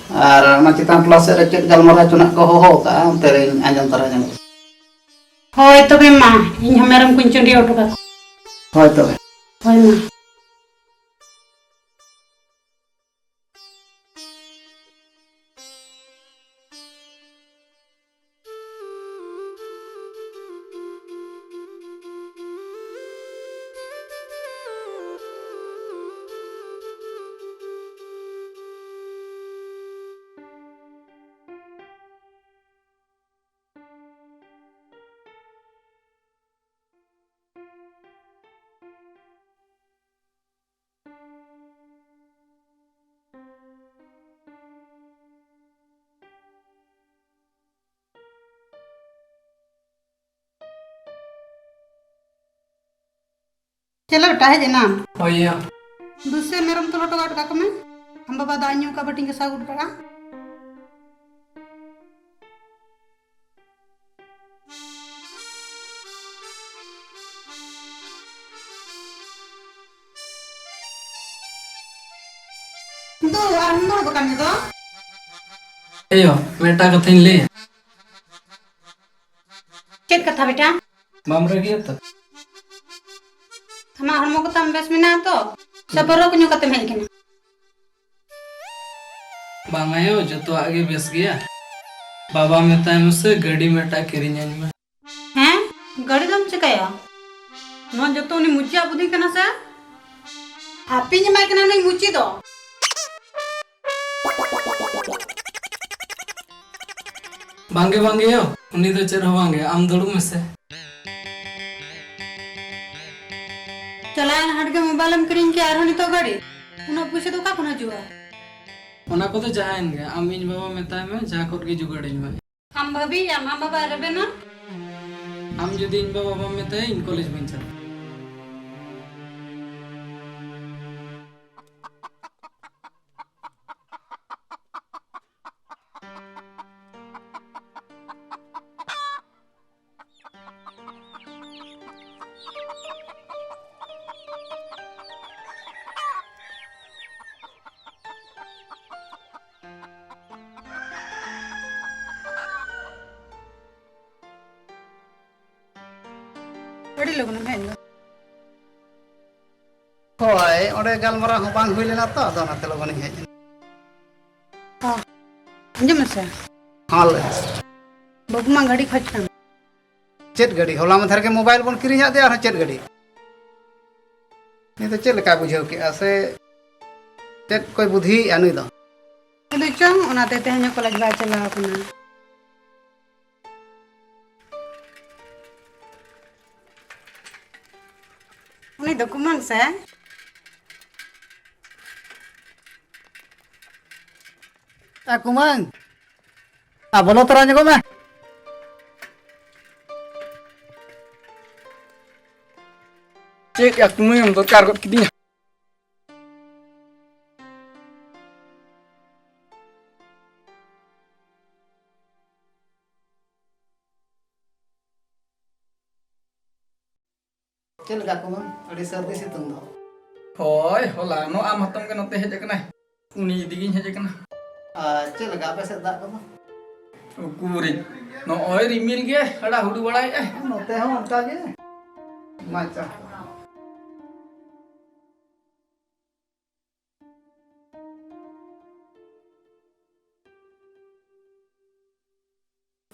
ᱟᱨ ᱚᱱᱟ ᱪᱮᱛᱟᱱ ᱴᱚᱞᱟ ᱥᱮᱫ ᱨᱮ ᱪᱮᱫ ᱜᱟᱞᱢᱟᱨᱟᱣ ᱪᱚ ᱱᱟᱜ ᱠᱚ ᱦᱚᱦᱚ ᱟᱠᱟᱫᱼᱟ, ᱚᱱᱛᱮ ᱨᱮᱧ ᱟᱸᱡᱚᱢ ᱛᱟᱨᱟ ᱧᱚᱜᱚᱜᱼᱟ᱾ ᱦᱳᱭ, ᱛᱚᱵᱮ ᱢᱟ, ᱤᱧ ᱦᱚᱸ ᱢᱮᱨᱚᱢ ᱠᱚᱧ ᱪᱩᱸᱰᱤ ᱦᱚᱴᱚ ᱠᱟᱠᱚ᱾ ᱦᱳᱭ ᱛᱚᱵᱮ᱾ ᱦᱳᱭ ᱢᱟ᱾ ᱪᱮᱞᱮ ᱵᱮᱴᱟ, ᱦᱮᱡ ᱮᱱᱟᱢ? ᱦᱳᱭ ᱭᱟ᱾ ᱫᱩᱥᱮ ᱢᱮᱨᱚᱢ ᱛᱚᱞ ᱦᱚᱴᱚ ᱠᱟᱜ ᱠᱟᱜ ᱠᱚᱢᱮ᱾ ᱟᱢ ᱵᱟᱵᱟ ᱫᱟᱜ ᱧᱩ ᱠᱟᱜ ᱵᱟᱹᱴᱤᱧ ᱜᱟᱥᱟᱣ ᱜᱚᱫ ᱠᱟᱜᱼᱟ᱾ ᱫᱩ, ᱟᱨ ᱦᱚᱸ ᱫᱩᱲᱩᱵ ᱟᱠᱟᱱ ᱜᱮ ᱫᱚ᱾ ᱮᱭᱳ, ᱢᱤᱫᱴᱟᱝ ᱠᱟᱛᱷᱟᱧ ᱞᱟᱹᱭᱟ᱾ ᱪᱮᱫ ᱠᱟᱛᱷᱟ ᱵᱮᱴᱟ? ᱵᱟᱢ ᱨᱟᱹᱜᱤᱭᱟ ᱛᱚ? ᱟᱢᱟᱜ ᱦᱚᱲᱢᱚ ᱠᱚᱛᱟᱢ ᱵᱮᱥ ᱢᱮᱱᱟᱜᱼᱟ ᱛᱚ? ᱥᱮ ᱯᱟᱹᱣᱨᱟᱹ ᱠᱚ ᱧᱩ ᱠᱟᱛᱮᱢ ᱦᱮᱡ ᱟᱠᱟᱱᱟ? ᱵᱟᱝ ᱟᱭᱳ, ᱡᱚᱛᱚᱣᱟᱜ ᱜᱮ ᱵᱮᱥ ᱜᱮᱭᱟ᱾ ᱵᱟᱵᱟ ᱢᱮᱛᱟᱭ ᱢᱮᱥᱮ, ᱜᱟᱹᱰᱤ ᱢᱤᱫᱴᱟᱝ ᱠᱤᱨᱤᱧ ᱟᱹᱧ ᱢᱮ᱾ ᱦᱮᱸ? ᱜᱟᱹᱰᱤ ᱫᱚᱢ ᱪᱤᱠᱟᱹᱭᱟ? ᱱᱚᱣᱟ ᱡᱚᱛᱚ ᱩᱱᱤ ᱢᱩᱪᱤᱭᱟᱜ ᱵᱩᱫᱷᱤ ᱠᱟᱱᱟ ᱥᱮ? ᱦᱟᱹᱯᱤᱧ ᱮᱢᱟᱭ ᱠᱟᱱᱟ ᱱᱩᱭ ᱢᱩᱪᱤ ᱫᱚ᱾ ᱵᱟᱝᱜᱮ, ᱵᱟᱝᱜᱮ ᱭᱳ, ᱩᱱᱤ ᱫᱚ ᱪᱮᱫ ᱦᱚᱸ ᱵᱟᱝᱜᱮ, ᱟᱢ ᱫᱩᱲᱩᱵ ᱢᱮᱥᱮ᱾ ᱪᱟᱞᱟᱣᱮᱱ ᱦᱟᱴ ᱜᱮ ᱢᱳᱵᱟᱭᱤᱞ ᱮᱢ ᱠᱤᱨᱤᱧ ᱠᱮᱜᱼᱟ, ᱟᱨᱦᱚᱸ ᱱᱤᱛᱚᱜ ᱜᱟᱹᱰᱤ? ᱩᱱᱟᱹᱜ ᱯᱩᱭᱥᱟᱹ ᱫᱚ ᱚᱠᱟ ᱠᱷᱚᱱ ᱦᱤᱡᱩᱜᱼᱟ? ᱚᱱᱟ ᱠᱚᱫᱚ ᱡᱟᱦᱟᱸᱭᱮᱱ ᱜᱮ, ᱟᱢ ᱤᱧ ᱵᱟᱵᱟ ᱢᱮᱛᱟᱭ ᱢᱮ, ᱡᱟᱦᱟᱸ ᱠᱷᱚᱱ ᱜᱮ ᱡᱩᱜᱟᱹᱲ ᱟᱹᱧ ᱢᱮ᱾ ᱟᱢ ᱵᱷᱟᱹᱵᱤᱭᱮᱫ ᱟᱢ, ᱟᱢ ᱵᱟᱵᱟᱭ ᱨᱮᱵᱮᱱᱟ? ᱟᱢ ᱡᱩᱫᱤ ᱤᱧ ᱵᱟᱵᱟ ᱵᱟᱢ ᱢᱮᱛᱟᱭᱟ, ᱤᱧ ᱠᱚᱞᱮᱡᱽ ᱵᱟᱹᱧ ᱪᱟᱞᱟᱜᱼᱟ᱾ ᱟᱹᱰᱤ ᱞᱚᱜᱚᱱᱮᱢ ᱦᱮᱡ ᱮᱱᱟ᱾ ᱦᱳᱭ, ᱚᱸᱰᱮ ᱜᱟᱞᱢᱟᱨᱟᱣ ᱦᱚᱸ ᱵᱟᱝ ᱦᱩᱭ ᱞᱮᱱᱟ ᱛᱚ, ᱟᱫᱚ ᱚᱱᱟᱛᱮ ᱞᱚᱜᱚᱱᱤᱧ ᱦᱮᱡ ᱮᱱᱟ᱾ ᱚ, ᱟᱸᱡᱚᱢ ᱢᱮᱥᱮ᱾ ᱦᱚᱸ, ᱞᱟᱹᱭ ᱢᱮ᱾ ᱵᱟᱹᱵᱩ ᱢᱟ ᱜᱟᱹᱰᱤ ᱠᱷᱚᱡ ᱠᱟᱱᱟ᱾ ᱪᱮᱫ ᱜᱟᱹᱰᱤ? ᱦᱚᱞᱟ ᱢᱟᱫᱷᱮᱨ ᱜᱮ ᱢᱳᱵᱟᱭᱤᱞ ᱵᱚᱱ ᱠᱤᱨᱤᱧᱟᱫ ᱫᱮᱭᱟ, ᱟᱨᱦᱚᱸ ᱪᱮᱫ ᱜᱟᱹᱰᱤ? ᱩᱱᱤ ᱫᱚ ᱪᱮᱫ ᱞᱮᱠᱟᱭ ᱵᱩᱡᱷᱟᱹᱣ ᱠᱮᱜᱼᱟ, ᱥᱮ ᱪᱮᱫ ᱠᱚᱭ ᱵᱩᱫᱷᱤᱭᱮᱜᱼᱟ ᱱᱩᱭ ᱫᱚ? ᱩᱱᱤ ᱫᱚ ᱪᱚᱝ ᱚᱱᱟᱛᱮ ᱛᱮᱦᱮᱧ ᱦᱚᱸ ᱠᱚᱞᱮᱡᱽ ᱵᱟᱭ ᱪᱟᱞᱟᱣ ᱠᱟᱱᱟ᱾ ᱩᱱᱤ ᱫᱚ ᱠᱩᱢᱟᱹᱝ ᱥᱮ? ᱮ ᱠᱩᱢᱟᱹᱝ, ᱟ, ᱵᱚᱞᱚ ᱛᱚᱨᱟ ᱧᱚᱜᱚᱜ ᱢᱮ᱾ ᱪᱮᱫ ᱭᱟ ᱠᱩᱢᱟᱹᱝ ᱮᱢ ᱫᱚᱨᱠᱟᱨ ᱜᱚᱫ ᱠᱤᱫᱤᱧᱟ? ᱪᱮᱫ ᱞᱮᱠᱟ ᱠᱩᱢᱟᱹᱝ? ᱟᱹᱰᱤ ᱥᱟᱹᱨᱫᱤ ᱥᱤᱛᱩᱝ ᱫᱚ᱾ ᱦᱳᱭ, ᱦᱚᱞᱟᱱᱚᱜ ᱟᱢ ᱦᱟᱛᱚᱢ ᱜᱮ ᱱᱚᱛᱮ ᱦᱮᱡ ᱟᱠᱟᱱᱟᱭ᱾ ᱩᱱᱤ ᱤᱫᱤ ᱜᱤᱧ ᱦᱮᱡ ᱟᱠᱟᱱᱟ᱾ ᱟᱨ ᱪᱮᱫ ᱞᱮᱠᱟ ᱟᱯᱮ ᱥᱮᱫ ᱫᱟᱜ ᱠᱚᱫᱚ? ᱩᱠᱩᱨᱤᱡ, ᱱᱚᱜᱼᱚᱭ ᱨᱤᱢᱤᱞ ᱜᱮ ᱦᱟᱲᱟ ᱦᱩᱰᱩ ᱵᱟᱲᱟᱭᱮᱫᱼᱟᱭ᱾ ᱱᱚᱛᱮ ᱦᱚᱸ ᱚᱱᱠᱟ ᱜᱮ᱾ ᱢᱟ ᱟᱪᱪᱷᱟ᱾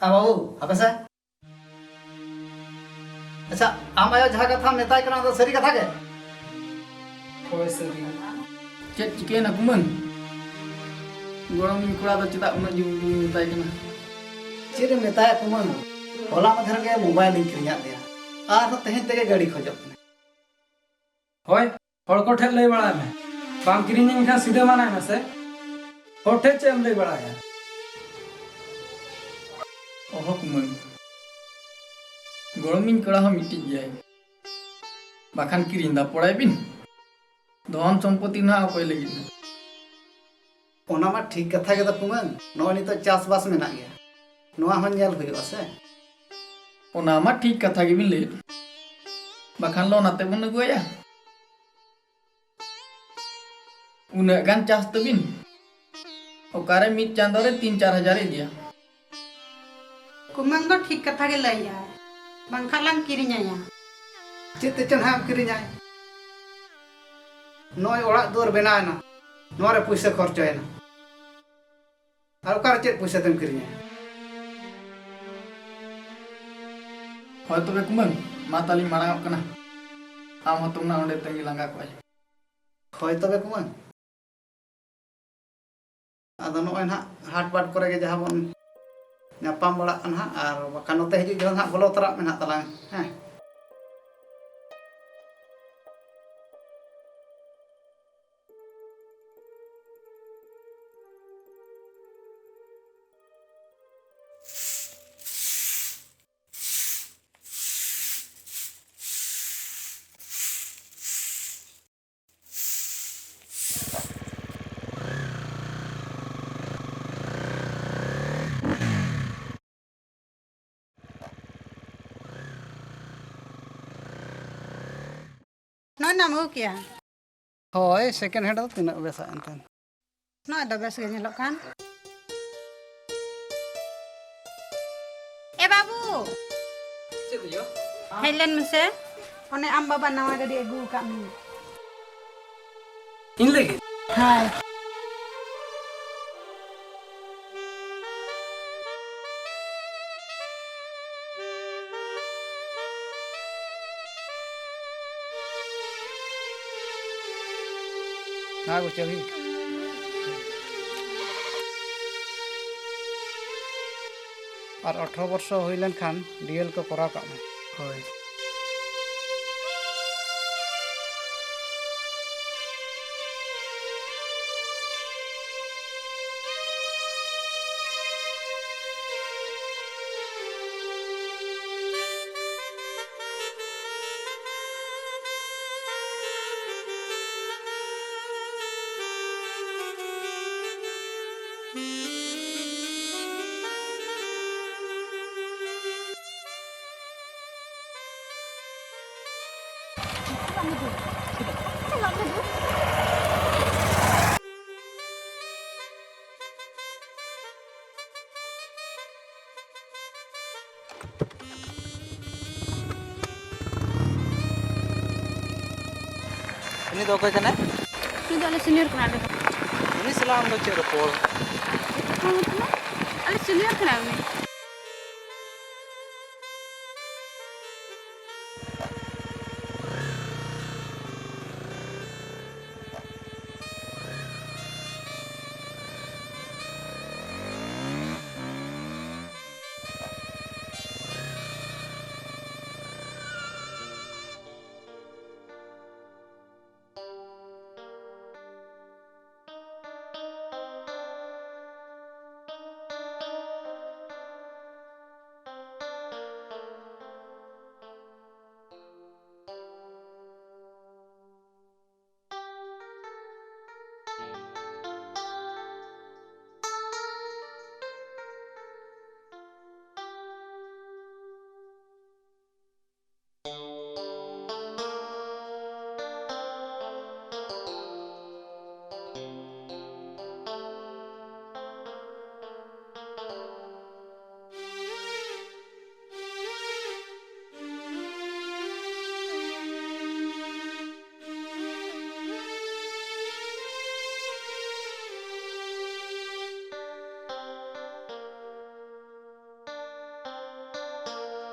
ᱟ ᱵᱟᱹᱵᱩ, ᱦᱟᱯᱮ ᱥᱮ᱾ ᱟᱪᱪᱷᱟ, ᱟᱢ ᱟᱭᱳ ᱡᱟᱦᱟᱸ ᱠᱟᱛᱷᱟᱢ ᱢᱮᱛᱟᱭ ᱠᱟᱱᱟ, ᱚᱱᱟ ᱫᱚ ᱥᱟᱹᱨᱤ ᱠᱟᱛᱷᱟ ᱜᱮ? ᱦᱳᱭ, ᱥᱟᱹᱨᱤ ᱜᱮ᱾ ᱪᱮᱫ ᱪᱤᱠᱟᱹᱭᱮᱱᱟ ᱠᱩᱢᱟᱹᱝ? ᱜᱚᱲᱚᱢᱤᱧ ᱠᱚᱲᱟ ᱫᱚ ᱪᱮᱫᱟᱜ ᱩᱱᱟᱹᱜ ᱡᱳᱨ ᱡᱳᱨᱤᱧ ᱢᱮᱛᱟᱭ ᱠᱟᱱᱟ? ᱪᱮᱫ ᱮᱢ ᱢᱮᱛᱟᱭᱟ ᱠᱩᱢᱟᱹᱝ? ᱦᱚᱞᱟ ᱢᱟᱫᱷᱮᱨ ᱜᱮ ᱢᱳᱵᱟᱭᱤᱞᱤᱧ ᱠᱤᱨᱤᱧᱟᱫ ᱫᱮᱭᱟ, ᱟᱨᱦᱚᱸ ᱛᱮᱦᱮᱧ ᱛᱮᱜᱮ ᱜᱟᱹᱰᱤ ᱠᱷᱚᱡᱚᱜ ᱠᱟᱱᱟ᱾ ᱦᱳᱭ, ᱦᱚᱲ ᱠᱚ ᱴᱷᱮᱱ ᱞᱟᱹᱭ ᱵᱟᱲᱟᱭ ᱢᱮ, ᱵᱟᱢ ᱠᱤᱨᱤᱧᱟᱹᱧ ᱠᱷᱟᱱ ᱥᱤᱫᱷᱟᱹ ᱢᱟᱱᱟᱭ ᱢᱮᱥᱮ᱾ ᱦᱚᱲ ᱴᱷᱮᱱ ᱪᱮᱫ ᱮᱢ ᱞᱟᱹᱭ ᱵᱟᱲᱟᱭᱟ? ᱚᱦᱚ ᱠᱩᱢᱟᱹᱝ, ᱜᱚᱲᱚᱢᱤᱧ ᱠᱚᱲᱟ ᱦᱚᱸ ᱢᱤᱫᱴᱤᱡ ᱜᱮᱭᱟᱭ, ᱵᱟᱠᱷᱟᱱ ᱠᱤᱨᱤᱧ ᱫᱟᱯᱚᱲᱟᱭ ᱵᱤᱱ᱾ ᱫᱷᱚᱱ ᱥᱚᱢᱯᱚᱛᱤ ᱱᱟᱦᱟᱜ ᱚᱠᱚᱭ ᱞᱟᱹᱜᱤᱫ ᱱᱟ? ᱚᱱᱟ ᱢᱟ ᱴᱷᱤᱠ ᱠᱟᱛᱷᱟ ᱜᱮ ᱫᱚ ᱠᱩᱢᱟᱹᱝ, ᱱᱚᱜᱼᱚᱭ ᱱᱤᱛᱚᱜ ᱪᱟᱥᱵᱟᱥ ᱢᱮᱱᱟᱜ ᱜᱮᱭᱟ, ᱱᱚᱣᱟ ᱦᱚᱸ ᱧᱮᱞ ᱦᱩᱭᱩᱜᱼᱟ ᱥᱮ᱾ ᱚᱱᱟ ᱢᱟ ᱴᱷᱤᱠ ᱠᱟᱛᱷᱟ ᱜᱮᱵᱤᱱ ᱞᱟᱹᱭᱮᱫ, ᱵᱟᱠᱷᱟᱱ ᱞᱳᱱ ᱟᱛᱮ ᱵᱚᱱ ᱟᱹᱜᱩᱣᱟᱭᱟ᱾ ᱩᱱᱟᱹᱜ ᱜᱟᱱ ᱪᱟᱥ ᱛᱟᱹᱵᱤᱱ, ᱚᱠᱟᱨᱮ ᱢᱤᱫ ᱪᱟᱸᱫᱳ ᱨᱮ ᱛᱤᱱ ᱪᱟᱨ ᱦᱟᱡᱟᱨ ᱮ ᱤᱫᱤᱭᱟ? ᱠᱩᱢᱟᱹᱝ ᱫᱚ ᱴᱷᱤᱠ ᱠᱟᱛᱷᱟ ᱜᱮ ᱞᱟᱹᱭᱮᱜᱼᱟᱭ, ᱵᱟᱝᱠᱷᱟᱱ ᱞᱟᱝ ᱠᱤᱨᱤᱧᱟᱭᱟ᱾ ᱪᱮᱫ ᱛᱮᱪᱚ ᱱᱟᱦᱟᱜ ᱮᱢ ᱠᱤᱨᱤᱧᱟ? ᱱᱚᱜᱼᱚᱭ ᱚᱲᱟᱜ ᱫᱩᱣᱟᱹᱨ ᱵᱮᱱᱟᱣ ᱮᱱᱟ, ᱱᱚᱣᱟ ᱨᱮ ᱯᱩᱭᱥᱟᱹ ᱠᱷᱚᱨᱪᱚᱭᱮᱱᱟ, ᱟᱨ ᱚᱠᱟᱨᱮ ᱪᱮᱫ ᱯᱩᱭᱥᱟᱹ ᱛᱮᱢ ᱠᱤᱨᱤᱧᱟ? ᱦᱳᱭ ᱛᱚᱵᱮ ᱠᱩᱢᱟᱹᱝ, ᱢᱟ ᱛᱟᱞᱤᱧ ᱢᱟᱲᱟᱝᱚᱜ ᱠᱟᱱᱟ᱾ ᱟᱢ ᱦᱚᱸ ᱛᱚᱢ ᱱᱟ ᱚᱸᱰᱮ ᱛᱟᱺᱜᱤ ᱞᱟᱸᱜᱟ ᱠᱚᱜᱼᱟᱭ᱾ ᱦᱳᱭ ᱛᱚᱵᱮ ᱠᱩᱢᱟᱹᱝ᱾ ᱟᱫᱚ ᱱᱚᱜᱼᱚᱭ ᱱᱟᱦᱟᱜ ᱦᱟᱴ ᱵᱟᱴ ᱠᱚᱨᱮ ᱜᱮ ᱡᱟᱦᱟᱸ ᱵᱚᱱ ᱧᱟᱯᱟᱢ ᱵᱟᱲᱟᱜ ᱠᱟᱱᱟ ᱦᱟᱸᱜ, ᱟᱨ ᱵᱟᱠᱷᱟᱱ ᱱᱚᱛᱮ ᱦᱤᱡᱩᱜ ᱡᱚᱠᱷᱚᱱ ᱦᱟᱸᱜ ᱵᱚᱞᱚ ᱛᱚᱨᱟᱜ ᱢᱮ ᱱᱟᱦᱟᱜ ᱛᱟᱞᱟᱝ, ᱦᱮᱸ᱾ ᱱᱚᱜᱼᱚᱭ ᱱᱟᱢ ᱟᱹᱜᱩ ᱠᱮᱜᱼᱟ᱾ ᱦᱳᱭ, second hand ᱫᱚ ᱛᱤᱱᱟᱹᱜ ᱵᱮᱥᱟ ᱮᱱᱛᱮᱫ᱾ ᱱᱚᱜᱼᱚᱭ ᱫᱚ ᱵᱮᱥ ᱜᱮ ᱧᱮᱞᱚᱜ ᱠᱟᱱ᱾ ᱮ ᱵᱟᱹᱵᱩ! ᱪᱮᱫ ᱦᱩᱭᱩᱜᱼᱟ? ᱦᱮᱡ ᱞᱮᱱ ᱢᱮᱥᱮ᱾ ᱚᱱᱮ ᱟᱢ ᱵᱟᱵᱟ ᱱᱟᱣᱟ ᱜᱟᱹᱰᱤ ᱟᱹᱜᱩ ᱟᱠᱟᱫ ᱢᱮ᱾ ᱤᱧ ᱞᱟᱹᱜᱤᱫ? ᱦᱳᱭ᱾ ᱦᱮᱸ, ᱜᱚ ᱪᱟᱹᱵᱤ᱾ ᱟᱨ ᱟᱴᱷᱨᱚ ᱵᱚᱨᱥᱚ ᱦᱩᱭ ᱞᱮᱱᱠᱷᱟᱱ ᱰᱤ ᱮᱞ ᱠᱚ ᱠᱚᱨᱟᱣ ᱠᱟᱜ ᱢᱮ᱾ ᱦᱳᱭ᱾ ᱩᱱᱤ ᱫᱚ ᱚᱠᱚᱭ ᱠᱟᱱᱟᱭ? ᱩᱱᱤ ᱫᱚ ᱟᱞᱮ ᱥᱤᱱᱤᱭᱚᱨ ᱠᱟᱱᱟᱭ, ᱟᱞᱮ ᱫᱚ᱾ ᱩᱱᱤ ᱥᱟᱞᱟᱜ ᱟᱢ ᱫᱚ ᱪᱮᱫ ᱨᱚᱯᱚᱲ? ᱦᱮᱸ, ᱢᱚᱛᱞᱚᱵ, ᱟᱞᱮ ᱥᱤᱱᱤᱭᱚᱨ ᱠᱟᱱᱟᱭ ᱩᱱᱤ᱾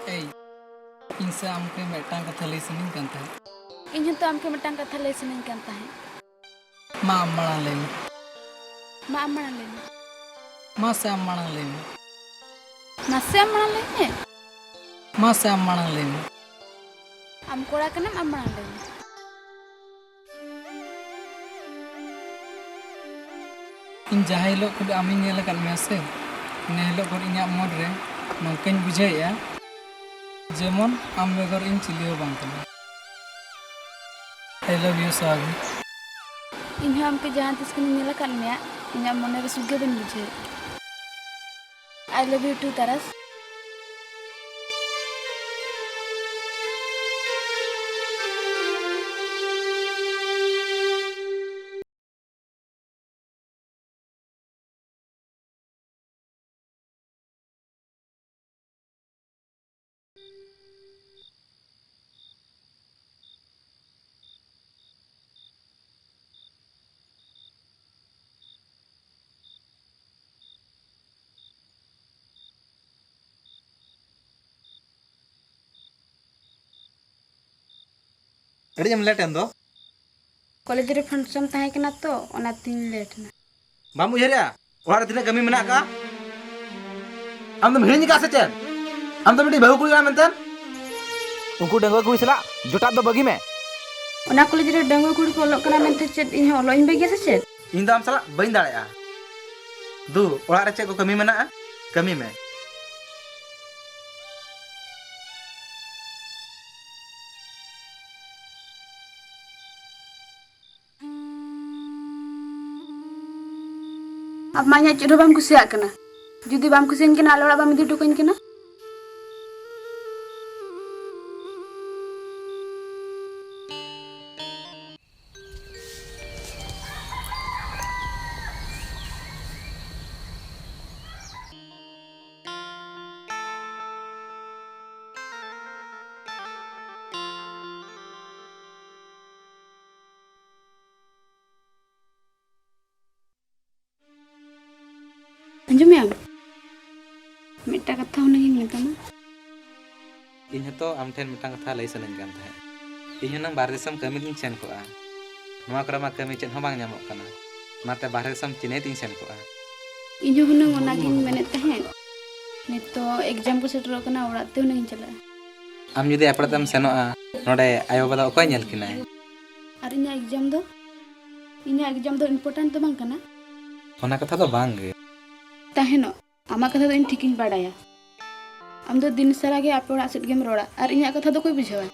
ᱮᱭ, ᱤᱧ ᱥᱮ ᱟᱢ ᱠᱮ ᱢᱤᱫᱴᱟᱝ ᱠᱟᱛᱷᱟ ᱞᱟᱹᱭ ᱥᱟᱱᱟᱧ ᱠᱟᱱ ᱛᱟᱦᱮᱸᱫ᱾ ᱤᱧ ᱦᱚᱸᱛᱚ ᱟᱢ ᱠᱮ ᱢᱤᱫᱴᱟᱝ ᱠᱟᱛᱷᱟ ᱞᱟᱹᱭ ᱥᱟᱱᱟᱧ ᱠᱟᱱ ᱛᱟᱦᱮᱸᱫ᱾ ᱢᱟ ᱟᱢ ᱢᱟᱲᱟᱝ ᱞᱟᱹᱭ ᱢᱮ᱾ ᱢᱟ ᱟᱢ ᱢᱟᱲᱟᱝ ᱞᱟᱹᱭ ᱢᱮ᱾ ᱢᱟ ᱥᱮ ᱟᱢ ᱢᱟᱲᱟᱝ ᱞᱟᱹᱭ ᱢᱮ᱾ ᱢᱟ ᱥᱮ ᱟᱢ ᱢᱟᱲᱟᱝ ᱞᱟᱹᱭ ᱢᱮ᱾ ᱢᱟ ᱥᱮ ᱟᱢ ᱢᱟᱲᱟᱝ ᱞᱟᱹᱭ ᱢᱮ᱾ ᱟᱢ ᱠᱚᱲᱟ ᱠᱟᱱᱟᱢ, ᱟᱢ ᱢᱟᱲᱟᱝ ᱞᱟᱹᱭ ᱢᱮ᱾ ᱤᱧ ᱡᱟᱦᱟᱸ ᱦᱤᱞᱳᱜ ᱠᱷᱚᱱ ᱟᱢᱤᱧ ᱧᱮᱞ ᱟᱠᱟᱫ ᱢᱮᱭᱟ ᱥᱮ, ᱤᱱᱟᱹ ᱦᱤᱞᱳᱜ ᱠᱷᱚᱱ ᱤᱧᱟᱹᱜ ᱢᱚᱱ ᱨᱮ ᱱᱚᱝᱠᱟᱧ ᱵᱩᱡᱷᱟᱹᱣᱮᱫᱼᱟ, ᱡᱮᱢᱚᱱ ᱟᱢ ᱵᱮᱜᱚᱨ ᱤᱧ ᱪᱤᱞᱤ ᱦᱚᱸ ᱵᱟᱝ ᱠᱟᱱᱟ᱾ I love you, ᱥᱚᱦᱟᱜᱤ᱾ ᱤᱧ ᱦᱚᱸ ᱟᱢ ᱠᱤ ᱡᱟᱦᱟᱸ ᱛᱤᱥ ᱠᱷᱚᱱᱤᱧ ᱧᱮᱞ ᱟᱠᱟᱫ ᱢᱮᱭᱟ, ᱤᱧᱟᱹᱜ ᱢᱚᱱᱮ ᱨᱮ ᱥᱩᱠ ᱜᱮ ᱵᱟᱹᱧ ᱵᱩᱡᱷᱟᱹᱣᱮᱫ᱾ I love you too, ᱛᱟᱨᱟᱥ᱾ ᱟᱹᱰᱤ ᱮᱢ ᱞᱮᱴ ᱮᱱ ᱫᱚ᱾ ᱠᱚᱞᱮᱡᱽ ᱨᱮ ᱯᱷᱟᱱᱥᱚᱱ ᱛᱟᱦᱮᱸ ᱠᱟᱱᱟ ᱛᱚ, ᱚᱱᱟᱛᱤᱧ ᱞᱮᱴ ᱮᱱᱟ᱾ ᱵᱟᱢ ᱩᱭᱦᱟᱹᱨᱮᱜᱼᱟ ᱚᱲᱟᱜ ᱨᱮ ᱛᱤᱱᱟᱹᱜ ᱠᱟᱹᱢᱤ ᱢᱮᱱᱟᱜ ᱟᱠᱟᱫᱼᱟ? ᱟᱢ ᱫᱚᱢ ᱦᱤᱲᱤᱧ ᱟᱠᱟᱫᱼᱟ ᱥᱮ ᱪᱮᱫ? ᱟᱢ ᱫᱚ ᱢᱤᱫᱴᱤᱡ ᱵᱟᱹᱦᱩ ᱠᱩᱲᱤ ᱠᱟᱱᱟ ᱢᱮᱱᱛᱮ᱾ ᱩᱱᱠᱩ ᱰᱟᱺᱜᱩᱣᱟᱹ ᱠᱩᱲᱤ ᱥᱟᱞᱟᱜ ᱡᱚᱴᱟᱜ ᱫᱚ ᱵᱟᱹᱜᱤ ᱢᱮ᱾ ᱚᱱᱟ ᱠᱚᱞᱮᱡᱽ ᱨᱮ ᱰᱟᱺᱜᱩᱣᱟᱹ ᱠᱩᱲᱤ ᱠᱚ ᱚᱞᱚᱜ ᱠᱟᱱᱟ ᱢᱮᱱᱛᱮ ᱪᱮᱫ ᱤᱧ ᱦᱚᱸ ᱚᱞᱚᱜ ᱤᱧ ᱵᱟᱹᱜᱤᱭᱟ ᱥᱮ ᱪᱮᱫ? ᱤᱧ ᱫᱚ ᱟᱢ ᱥᱟᱞᱟᱜ ᱵᱟᱹᱧ ᱫᱟᱲᱮᱭᱟᱜᱼᱟ᱾ ᱫᱩ, ᱚᱲᱟᱜ ᱨᱮ ᱪᱮᱫ ᱠᱚ ᱠᱟᱹᱢᱤ ᱢᱮᱱᱟᱜᱼᱟ, ᱠᱟᱹᱢᱤ ᱢᱮ᱾ ᱟᱢ ᱢᱟ ᱤᱧᱟᱹᱜ ᱪᱮᱫ ᱦᱚᱸ ᱵᱟᱢ ᱠᱩᱥᱤᱭᱟᱜ ᱠᱟᱱᱟ᱾ ᱡᱩᱫᱤ ᱵᱟᱢ ᱠᱩᱥᱤᱭᱟᱹᱧ ᱠᱟᱱᱟ, ᱟᱞᱮ ᱚᱲᱟᱜ ᱵᱟᱢ ᱤᱫᱤ ᱦᱚᱴᱚ ᱠᱟᱹᱧ ᱠᱟᱱᱟ᱾ ᱟᱸᱡᱚᱢᱮᱜ ᱟᱢ? ᱢᱤᱫᱴᱟᱝ ᱠᱟᱛᱷᱟ ᱦᱩᱱᱟᱹᱝ ᱤᱧ ᱢᱮᱛᱟᱢᱟ᱾ ᱤᱧ ᱦᱚᱸᱛᱚ ᱟᱢ ᱴᱷᱮᱱ ᱢᱤᱫᱴᱟᱝ ᱠᱟᱛᱷᱟ ᱞᱟᱹᱭ ᱥᱟᱱᱟᱧ ᱠᱟᱱ ᱛᱟᱦᱮᱸᱫ᱾ ᱤᱧ ᱦᱩᱱᱟᱹᱝ ᱵᱟᱦᱨᱮ ᱫᱤᱥᱚᱢ ᱠᱟᱹᱢᱤ ᱜᱤᱧ ᱥᱮᱱ ᱠᱚᱜᱼᱟ᱾ ᱱᱚᱣᱟ ᱠᱚᱨᱮ ᱢᱟ ᱠᱟᱹᱢᱤ ᱪᱮᱫ ᱦᱚᱸ ᱵᱟᱝ ᱧᱟᱢᱚᱜ ᱠᱟᱱᱟ᱾ ᱚᱱᱟᱛᱮ ᱵᱟᱦᱨᱮ ᱫᱤᱥᱚᱢ ᱪᱮᱱᱱᱟᱭ ᱛᱤᱧ ᱥᱮᱱ ᱠᱚᱜᱼᱟ᱾ ᱤᱧ ᱦᱚᱸ ᱦᱩᱱᱟᱹᱝ ᱚᱱᱟᱜᱤᱧ ᱢᱮᱱᱮᱫ ᱛᱟᱦᱮᱸᱫ᱾ ᱱᱤᱛᱚᱜ ᱮᱠᱡᱟᱢ ᱠᱚ ᱥᱮᱴᱮᱨᱚᱜ ᱠᱟᱱᱟ, ᱚᱲᱟᱜ ᱛᱮ ᱦᱩᱱᱟᱹᱝ ᱤᱧ ᱪᱟᱞᱟᱜᱼᱟ᱾ ᱟᱢ ᱡᱩᱫᱤ ᱟᱯᱲᱟᱛᱮᱢ ᱥᱮᱱᱚᱜᱼᱟ, ᱱᱚᱰᱮ ᱟᱭᱳᱼᱵᱟᱵᱟ ᱫᱚ ᱚᱠᱚᱭ ᱧᱮᱞ ᱠᱤᱱᱟᱭ? ᱟᱨ ᱤᱧᱟᱹᱜ ᱮᱠᱡᱟᱢ ᱫᱚ? ᱤᱧᱟᱹᱜ ᱮᱠᱡᱟᱢ ᱫᱚ ᱤᱢᱯᱚᱨᱴᱮᱱᱴ ᱫᱚ ᱵᱟᱝ ᱠᱟᱱᱟ? ᱚᱱᱟ ᱠᱟᱛᱷᱟ ᱫᱚ ᱵᱟᱝ ᱜᱮ᱾ ᱛᱟᱦᱮᱱᱚᱜ, ᱟᱢᱟᱜ ᱠᱟᱛᱷᱟ ᱫᱚ ᱤᱧ ᱴᱷᱤᱠᱤᱧ ᱵᱟᱰᱟᱭᱟ᱾ ᱟᱢ ᱫᱚ ᱫᱤᱱ ᱥᱟᱨᱟ ᱜᱮ ᱟᱯᱮ ᱚᱲᱟᱜ ᱥᱮᱫ ᱜᱮᱢ ᱨᱚᱲᱟ, ᱟᱨ ᱤᱧᱟᱹᱜ ᱠᱟᱛᱷᱟ ᱫᱚ ᱚᱠᱚᱭ ᱵᱩᱡᱷᱟᱹᱣᱟ?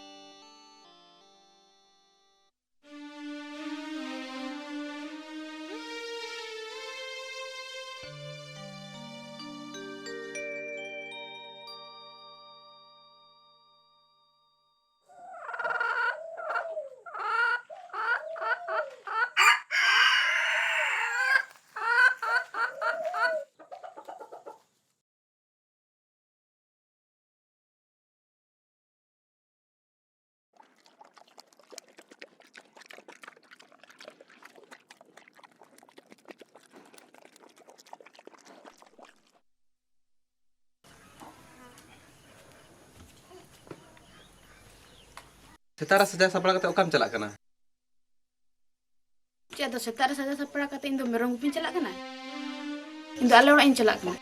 ᱥᱮᱛᱟᱜ ᱨᱮ ᱥᱟᱡᱟᱣ ᱥᱟᱯᱲᱟᱣ ᱠᱟᱛᱮ ᱚᱠᱟᱢ ᱪᱟᱞᱟᱜ ᱠᱟᱱᱟ? ᱪᱮᱫ ᱫᱚ ᱥᱮᱛᱟᱜ ᱨᱮ ᱥᱟᱡᱟᱣ ᱥᱟᱯᱲᱟᱣ ᱠᱟᱛᱮ ᱤᱧ ᱫᱚ ᱢᱮᱨᱚᱢ ᱜᱩᱯᱤᱧ ᱪᱟᱞᱟᱜ ᱠᱟᱱᱟ? ᱤᱧ ᱫᱚ ᱟᱞᱮ ᱚᱲᱟᱜ ᱤᱧ ᱪᱟᱞᱟᱜ ᱠᱟᱱᱟ᱾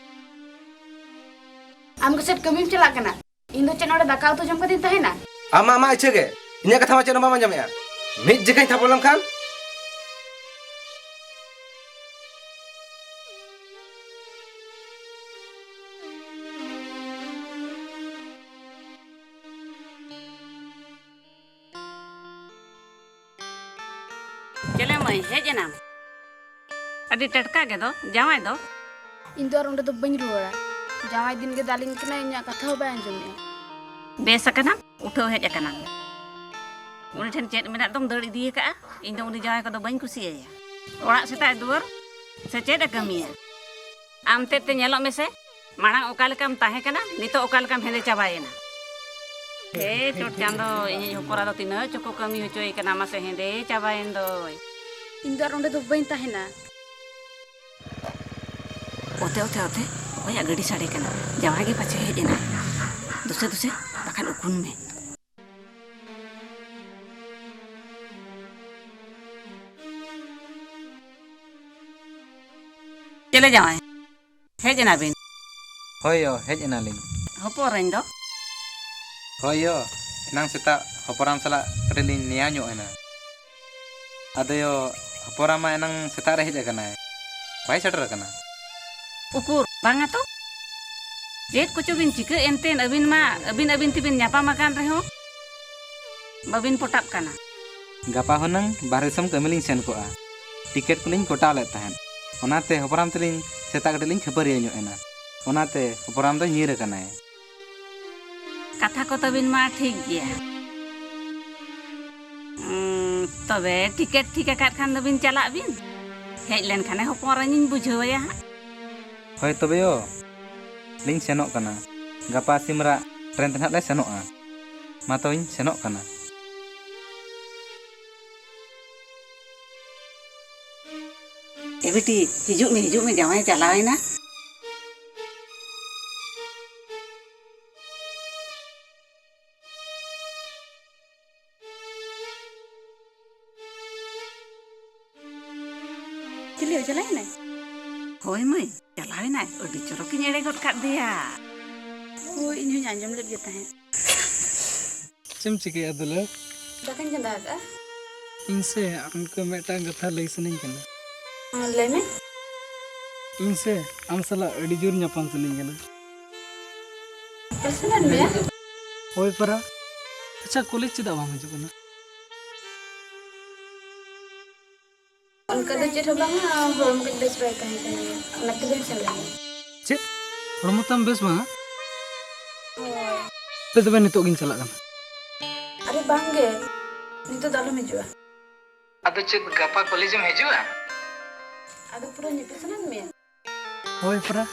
ᱟᱢ ᱜᱮ ᱪᱮᱫ ᱠᱟᱹᱢᱤᱢ ᱪᱟᱞᱟᱜ ᱠᱟᱱᱟ? ᱤᱧ ᱫᱚ ᱪᱮᱫ ᱱᱚᱰᱮ ᱫᱟᱠᱟ ᱩᱛᱩ ᱡᱚᱢ ᱠᱟᱛᱮᱧ ᱛᱟᱦᱮᱱᱟ? ᱟᱢ ᱢᱟ ᱟᱢᱟᱜ ᱤᱪᱷᱟᱹ ᱜᱮ, ᱤᱧᱟᱹᱜ ᱠᱟᱛᱷᱟ ᱢᱟ ᱪᱮᱫ ᱦᱚᱸ ᱵᱟᱢ ᱟᱸᱡᱚᱢᱮᱜᱼᱟ᱾ ᱢᱤᱫ ᱡᱚᱠᱷᱟᱧ ᱛᱷᱟᱯᱚᱲ ᱞᱮᱢ ᱠᱷᱟᱱ᱾ ᱪᱮᱞᱮ ᱢᱟᱹᱭ, ᱦᱮᱡ ᱮᱱᱟᱢ? ᱟᱹᱰᱤ ᱴᱟᱴᱠᱟ ᱜᱮ ᱫᱚ, ᱡᱟᱶᱟᱭ ᱫᱚ? ᱤᱧ ᱫᱚ ᱟᱨ ᱚᱸᱰᱮ ᱫᱚ ᱵᱟᱹᱧ ᱨᱩᱣᱟᱹᱲᱟ᱾ ᱡᱟᱶᱟᱭ ᱫᱤᱱ ᱜᱮ ᱫᱟᱞᱤᱧ ᱠᱟᱱᱟᱭ, ᱤᱧᱟᱹᱜ ᱠᱟᱛᱷᱟ ᱦᱚᱸ ᱵᱟᱭ ᱟᱸᱡᱚᱢᱮᱜᱼᱟ᱾ ᱵᱮᱥ ᱟᱠᱟᱱᱟᱢ, ᱩᱴᱷᱟᱹᱣ ᱦᱮᱡ ᱟᱠᱟᱱᱟᱢ᱾ ᱩᱱᱤ ᱴᱷᱮᱱ ᱪᱮᱫ ᱢᱮᱱᱟᱜ ᱫᱚᱢ ᱫᱟᱹᱲ ᱤᱫᱤ ᱟᱠᱟᱫᱼᱟ? ᱤᱧ ᱫᱚ ᱩᱱᱤ ᱡᱟᱶᱟᱭ ᱠᱚᱫᱚ ᱵᱟᱹᱧ ᱠᱩᱥᱤᱭᱟᱭᱟ᱾ ᱚᱲᱟᱜ ᱥᱮᱛᱟᱜ ᱮ ᱫᱩᱣᱟᱹᱨ ᱥᱮ ᱪᱮᱫ ᱮ ᱠᱟᱹᱢᱤᱭᱟ? ᱟᱢ ᱛᱮᱫ ᱛᱮ ᱧᱮᱞᱚᱜ ᱢᱮᱥᱮ, ᱢᱟᱲᱟᱝ ᱚᱠᱟ ᱞᱮᱠᱟᱢ ᱛᱟᱦᱮᱸ ᱠᱟᱱᱟ, ᱱᱤᱛᱚᱜ ᱚᱠᱟ ᱞᱮᱠᱟᱢ ᱦᱮᱸᱫᱮ ᱪᱟᱵᱟᱭᱮᱱᱟ᱾ ᱦᱮ ᱪᱚᱴ ᱪᱟᱸᱫᱚ, ᱤᱧᱤᱡ ᱦᱚᱯᱚᱨᱟ ᱫᱚ ᱛᱤᱱᱟᱹᱜ ᱪᱚᱠᱚ ᱠᱟᱹᱢᱤ ᱦᱚᱪᱚᱭᱮ ᱠᱟᱱᱟ, ᱢᱟᱥᱮ ᱦᱮᱸᱫᱮ ᱪᱟᱵᱟᱭᱮᱱ ᱫᱚᱭ᱾ ᱤᱧ ᱫᱚ ᱟᱨ ᱚᱸᱰᱮ ᱫᱚ ᱵᱟᱹᱧ ᱛᱟᱦᱮᱱᱟ᱾ ᱚᱛᱮ, ᱚᱛᱮ, ᱚᱛᱮ, ᱚᱠᱚᱭᱟᱜ ᱜᱟᱹᱰᱤ ᱥᱟᱰᱮ ᱠᱟᱱᱟ? ᱡᱟᱶᱟᱭ ᱜᱮ ᱯᱟᱪᱷᱮ ᱦᱮᱡ ᱮᱱᱟ᱾ ᱫᱩᱥᱮ, ᱫᱩᱥᱮ, ᱵᱟᱠᱷᱟᱱ ᱩᱠᱩᱱ ᱢᱮ᱾ ᱪᱮᱞᱮ ᱡᱟᱶᱟᱭ? ᱦᱮᱡ ᱮᱱᱟ ᱵᱤᱱ? ᱦᱳᱭ ᱭᱳ, ᱦᱮᱡ ᱮᱱᱟᱞᱤᱧ᱾ ᱦᱚᱯᱚᱱ ᱨᱮᱱ ᱫᱚ? ᱦᱳᱭ ᱭᱳ, ᱮᱱᱟᱝ ᱥᱮᱛᱟᱜ ᱦᱚᱯᱚᱨᱟᱢ ᱥᱟᱞᱟᱜ ᱠᱟᱹᱴᱤᱡ ᱞᱤᱧ ᱱᱮᱭᱟᱣ ᱧᱚᱜ ᱮᱱᱟ᱾ ᱟᱫᱚ ᱭᱳ, ᱦᱚᱯᱚᱨᱟᱢ ᱢᱟ ᱮᱱᱟᱝ ᱥᱮᱛᱟᱜ ᱨᱮ ᱦᱮᱡ ᱟᱠᱟᱱᱟᱭ, ᱵᱟᱭ ᱥᱮᱴᱮᱨ ᱟᱠᱟᱱᱟ᱾ ᱩᱠᱩᱨ, ᱵᱟᱝᱟ ᱛᱚ᱾ ᱪᱮᱫ ᱠᱚᱪᱚ ᱵᱤᱱ ᱪᱤᱠᱟᱹ ᱮᱱᱛᱮᱱ, ᱟᱹᱵᱤᱱ ᱢᱟ ᱟᱹᱵᱤᱱ ᱟᱹᱵᱤᱱ ᱛᱮᱵᱤᱱ ᱧᱟᱯᱟᱢ ᱟᱠᱟᱱ ᱨᱮᱦᱚᱸ ᱵᱟᱹᱵᱤᱱ ᱯᱚᱴᱟᱜ ᱠᱟᱱᱟ᱾ ᱜᱟᱯᱟ ᱦᱩᱱᱟᱹᱝ ᱵᱟᱦᱨᱮ ᱫᱤᱥᱚᱢ ᱠᱟᱹᱢᱤ ᱞᱤᱧ ᱥᱮᱱ ᱠᱚᱜᱼᱟ᱾ ᱴᱤᱠᱤᱴ ᱠᱚᱞᱤᱧ ᱠᱚᱴᱟᱣ ᱞᱮᱫ ᱛᱟᱦᱮᱸᱫ, ᱚᱱᱟᱛᱮ ᱦᱚᱯᱚᱨᱟᱢ ᱛᱮᱞᱤᱧ ᱥᱮᱛᱟᱜ ᱠᱟᱹᱴᱤᱡ ᱞᱤᱧ ᱠᱷᱟᱹᱯᱟᱹᱨᱤᱭᱟᱹ ᱧᱚᱜ ᱮᱱᱟ᱾ ᱚᱱᱟᱛᱮ ᱦᱚᱯᱚᱨᱟᱢ ᱫᱚᱭ ᱧᱤᱨ ᱟᱠᱟᱱᱟᱭ᱾ ᱠᱟᱛᱷᱟ ᱠᱚ ᱛᱟᱹᱵᱤᱱ ᱢᱟ ᱴᱷᱤᱠ ᱜᱮᱭᱟ᱾ ᱩᱸ, ᱛᱚᱵᱮ ᱴᱤᱠᱤᱴ ᱴᱷᱤᱠ ᱟᱠᱟᱫ ᱠᱷᱟᱱ ᱫᱚᱵᱤᱱ ᱪᱟᱞᱟᱜ ᱵᱤᱱ᱾ ᱦᱮᱡ ᱞᱮᱱᱠᱷᱟᱱᱮ ᱦᱚᱯᱚᱱ ᱨᱮᱧ ᱵᱩᱡᱷᱟᱹᱣ ᱟᱭᱟ ᱦᱟᱸᱜ᱾ ᱦᱳᱭ ᱛᱚᱵᱮ ᱭᱳ, ᱞᱤᱧ ᱥᱮᱱᱚᱜ ᱠᱟᱱᱟ᱾ ᱜᱟᱯᱟ ᱥᱤᱢᱨᱟᱜ ᱴᱨᱮᱱ ᱛᱮ ᱱᱟᱦᱟᱜ ᱞᱮ ᱥᱮᱱᱚᱜᱼᱟ᱾ ᱢᱟ ᱛᱚᱵᱮᱧ ᱥᱮᱱᱚᱜ ᱠᱟᱱᱟ᱾ ᱮ ᱵᱤᱴᱤ, ᱦᱤᱡᱩᱜ ᱢᱮ, ᱦᱤᱡᱩᱜ ᱢᱮ, ᱡᱟᱶᱟᱭ ᱪᱟᱞᱟᱣ ᱮᱱᱟ᱾ ᱪᱤᱞᱤ ᱪᱟᱞᱟᱣ ᱮᱱᱟᱭ? ᱦᱳᱭ ᱢᱟᱹᱭ, ᱪᱟᱞᱟᱣ ᱮᱱᱟᱭ᱾ ᱟᱹᱰᱤ ᱪᱚᱨᱚᱠᱤᱧ ᱮᱲᱮ ᱜᱚᱫ ᱠᱟᱫ ᱫᱮᱭᱟ᱾ ᱦᱳᱭ, ᱤᱧ ᱦᱚᱸᱧ ᱟᱸᱡᱚᱢ ᱞᱮᱫ ᱜᱮ ᱛᱟᱦᱮᱸᱫ᱾ ᱪᱮᱫ ᱮᱢ ᱪᱤᱠᱟᱹᱭᱟ ᱫᱩᱞᱟᱹᱲ? ᱫᱟᱠᱟᱧ ᱪᱚᱸᱫᱟ ᱟᱠᱟᱫᱼᱟ᱾ ᱤᱧ ᱥᱮ ᱟᱢ ᱠᱚ ᱢᱤᱫᱴᱟᱝ ᱠᱟᱛᱷᱟ ᱞᱟᱹᱭ ᱥᱟᱱᱟᱧ ᱠᱟᱱᱟ᱾ ᱦᱮᱸ, ᱞᱟᱹᱭ ᱢᱮ᱾ ᱤᱧ ᱥᱮ ᱟᱢ ᱥᱟᱞᱟᱜ ᱟᱹᱰᱤ ᱡᱳᱨ ᱧᱟᱯᱟᱢ ᱥᱟᱱᱟᱧ ᱠᱟᱱᱟ᱾ ᱧᱟᱯᱟᱢ ᱥᱟᱱᱟᱭᱮᱫ ᱢᱮᱭᱟ? ᱦᱳᱭ ᱯᱟᱨᱟ᱾ ᱟᱪᱪᱷᱟ, ᱠᱚᱞᱮᱡᱽ ᱪᱮᱫᱟᱜ ᱵᱟᱢ ᱦᱤᱡᱩᱜ ᱠᱟᱱᱟ? ᱚᱱᱠᱟ ᱫᱚ ᱪᱮᱫ ᱦᱚᱸ ᱵᱟᱝᱟ, ᱦᱚᱲᱢᱚ ᱠᱟᱹᱡ ᱵᱮᱥ ᱵᱟᱭ ᱛᱟᱦᱮᱸ ᱠᱟᱱᱟ, ᱚᱱᱟᱛᱮ ᱵᱟᱹᱧ ᱥᱮᱱ ᱞᱮᱱᱟ᱾ ᱪᱮᱫ? ᱦᱚᱲᱢᱚ ᱛᱟᱢ ᱵᱮᱥ ᱵᱟᱝᱟ? ᱦᱳᱭ᱾ ᱛᱚᱵᱮ ᱱᱤᱛᱚᱜ ᱜᱤᱧ ᱪᱟᱞᱟᱜ ᱠᱟᱱᱟ᱾ ᱟᱨᱮ ᱵᱟᱝ ᱜᱮ, ᱱᱤᱛᱚᱜ ᱫᱚ ᱟᱞᱚᱢ ᱦᱤᱡᱩᱜᱼᱟ᱾ ᱟᱫᱚ ᱪᱮᱫ ᱜᱟᱯᱟ ᱠᱚᱞᱮᱡᱽ ᱮᱢ ᱦᱤᱡᱩᱜᱼᱟ? ᱟᱫᱚ ᱯᱩᱨᱟᱹ ᱧᱮᱯᱮᱞ ᱥᱟᱱᱟᱧ ᱢᱮᱭᱟ? ᱦᱳᱭ ᱯᱟᱨᱟ᱾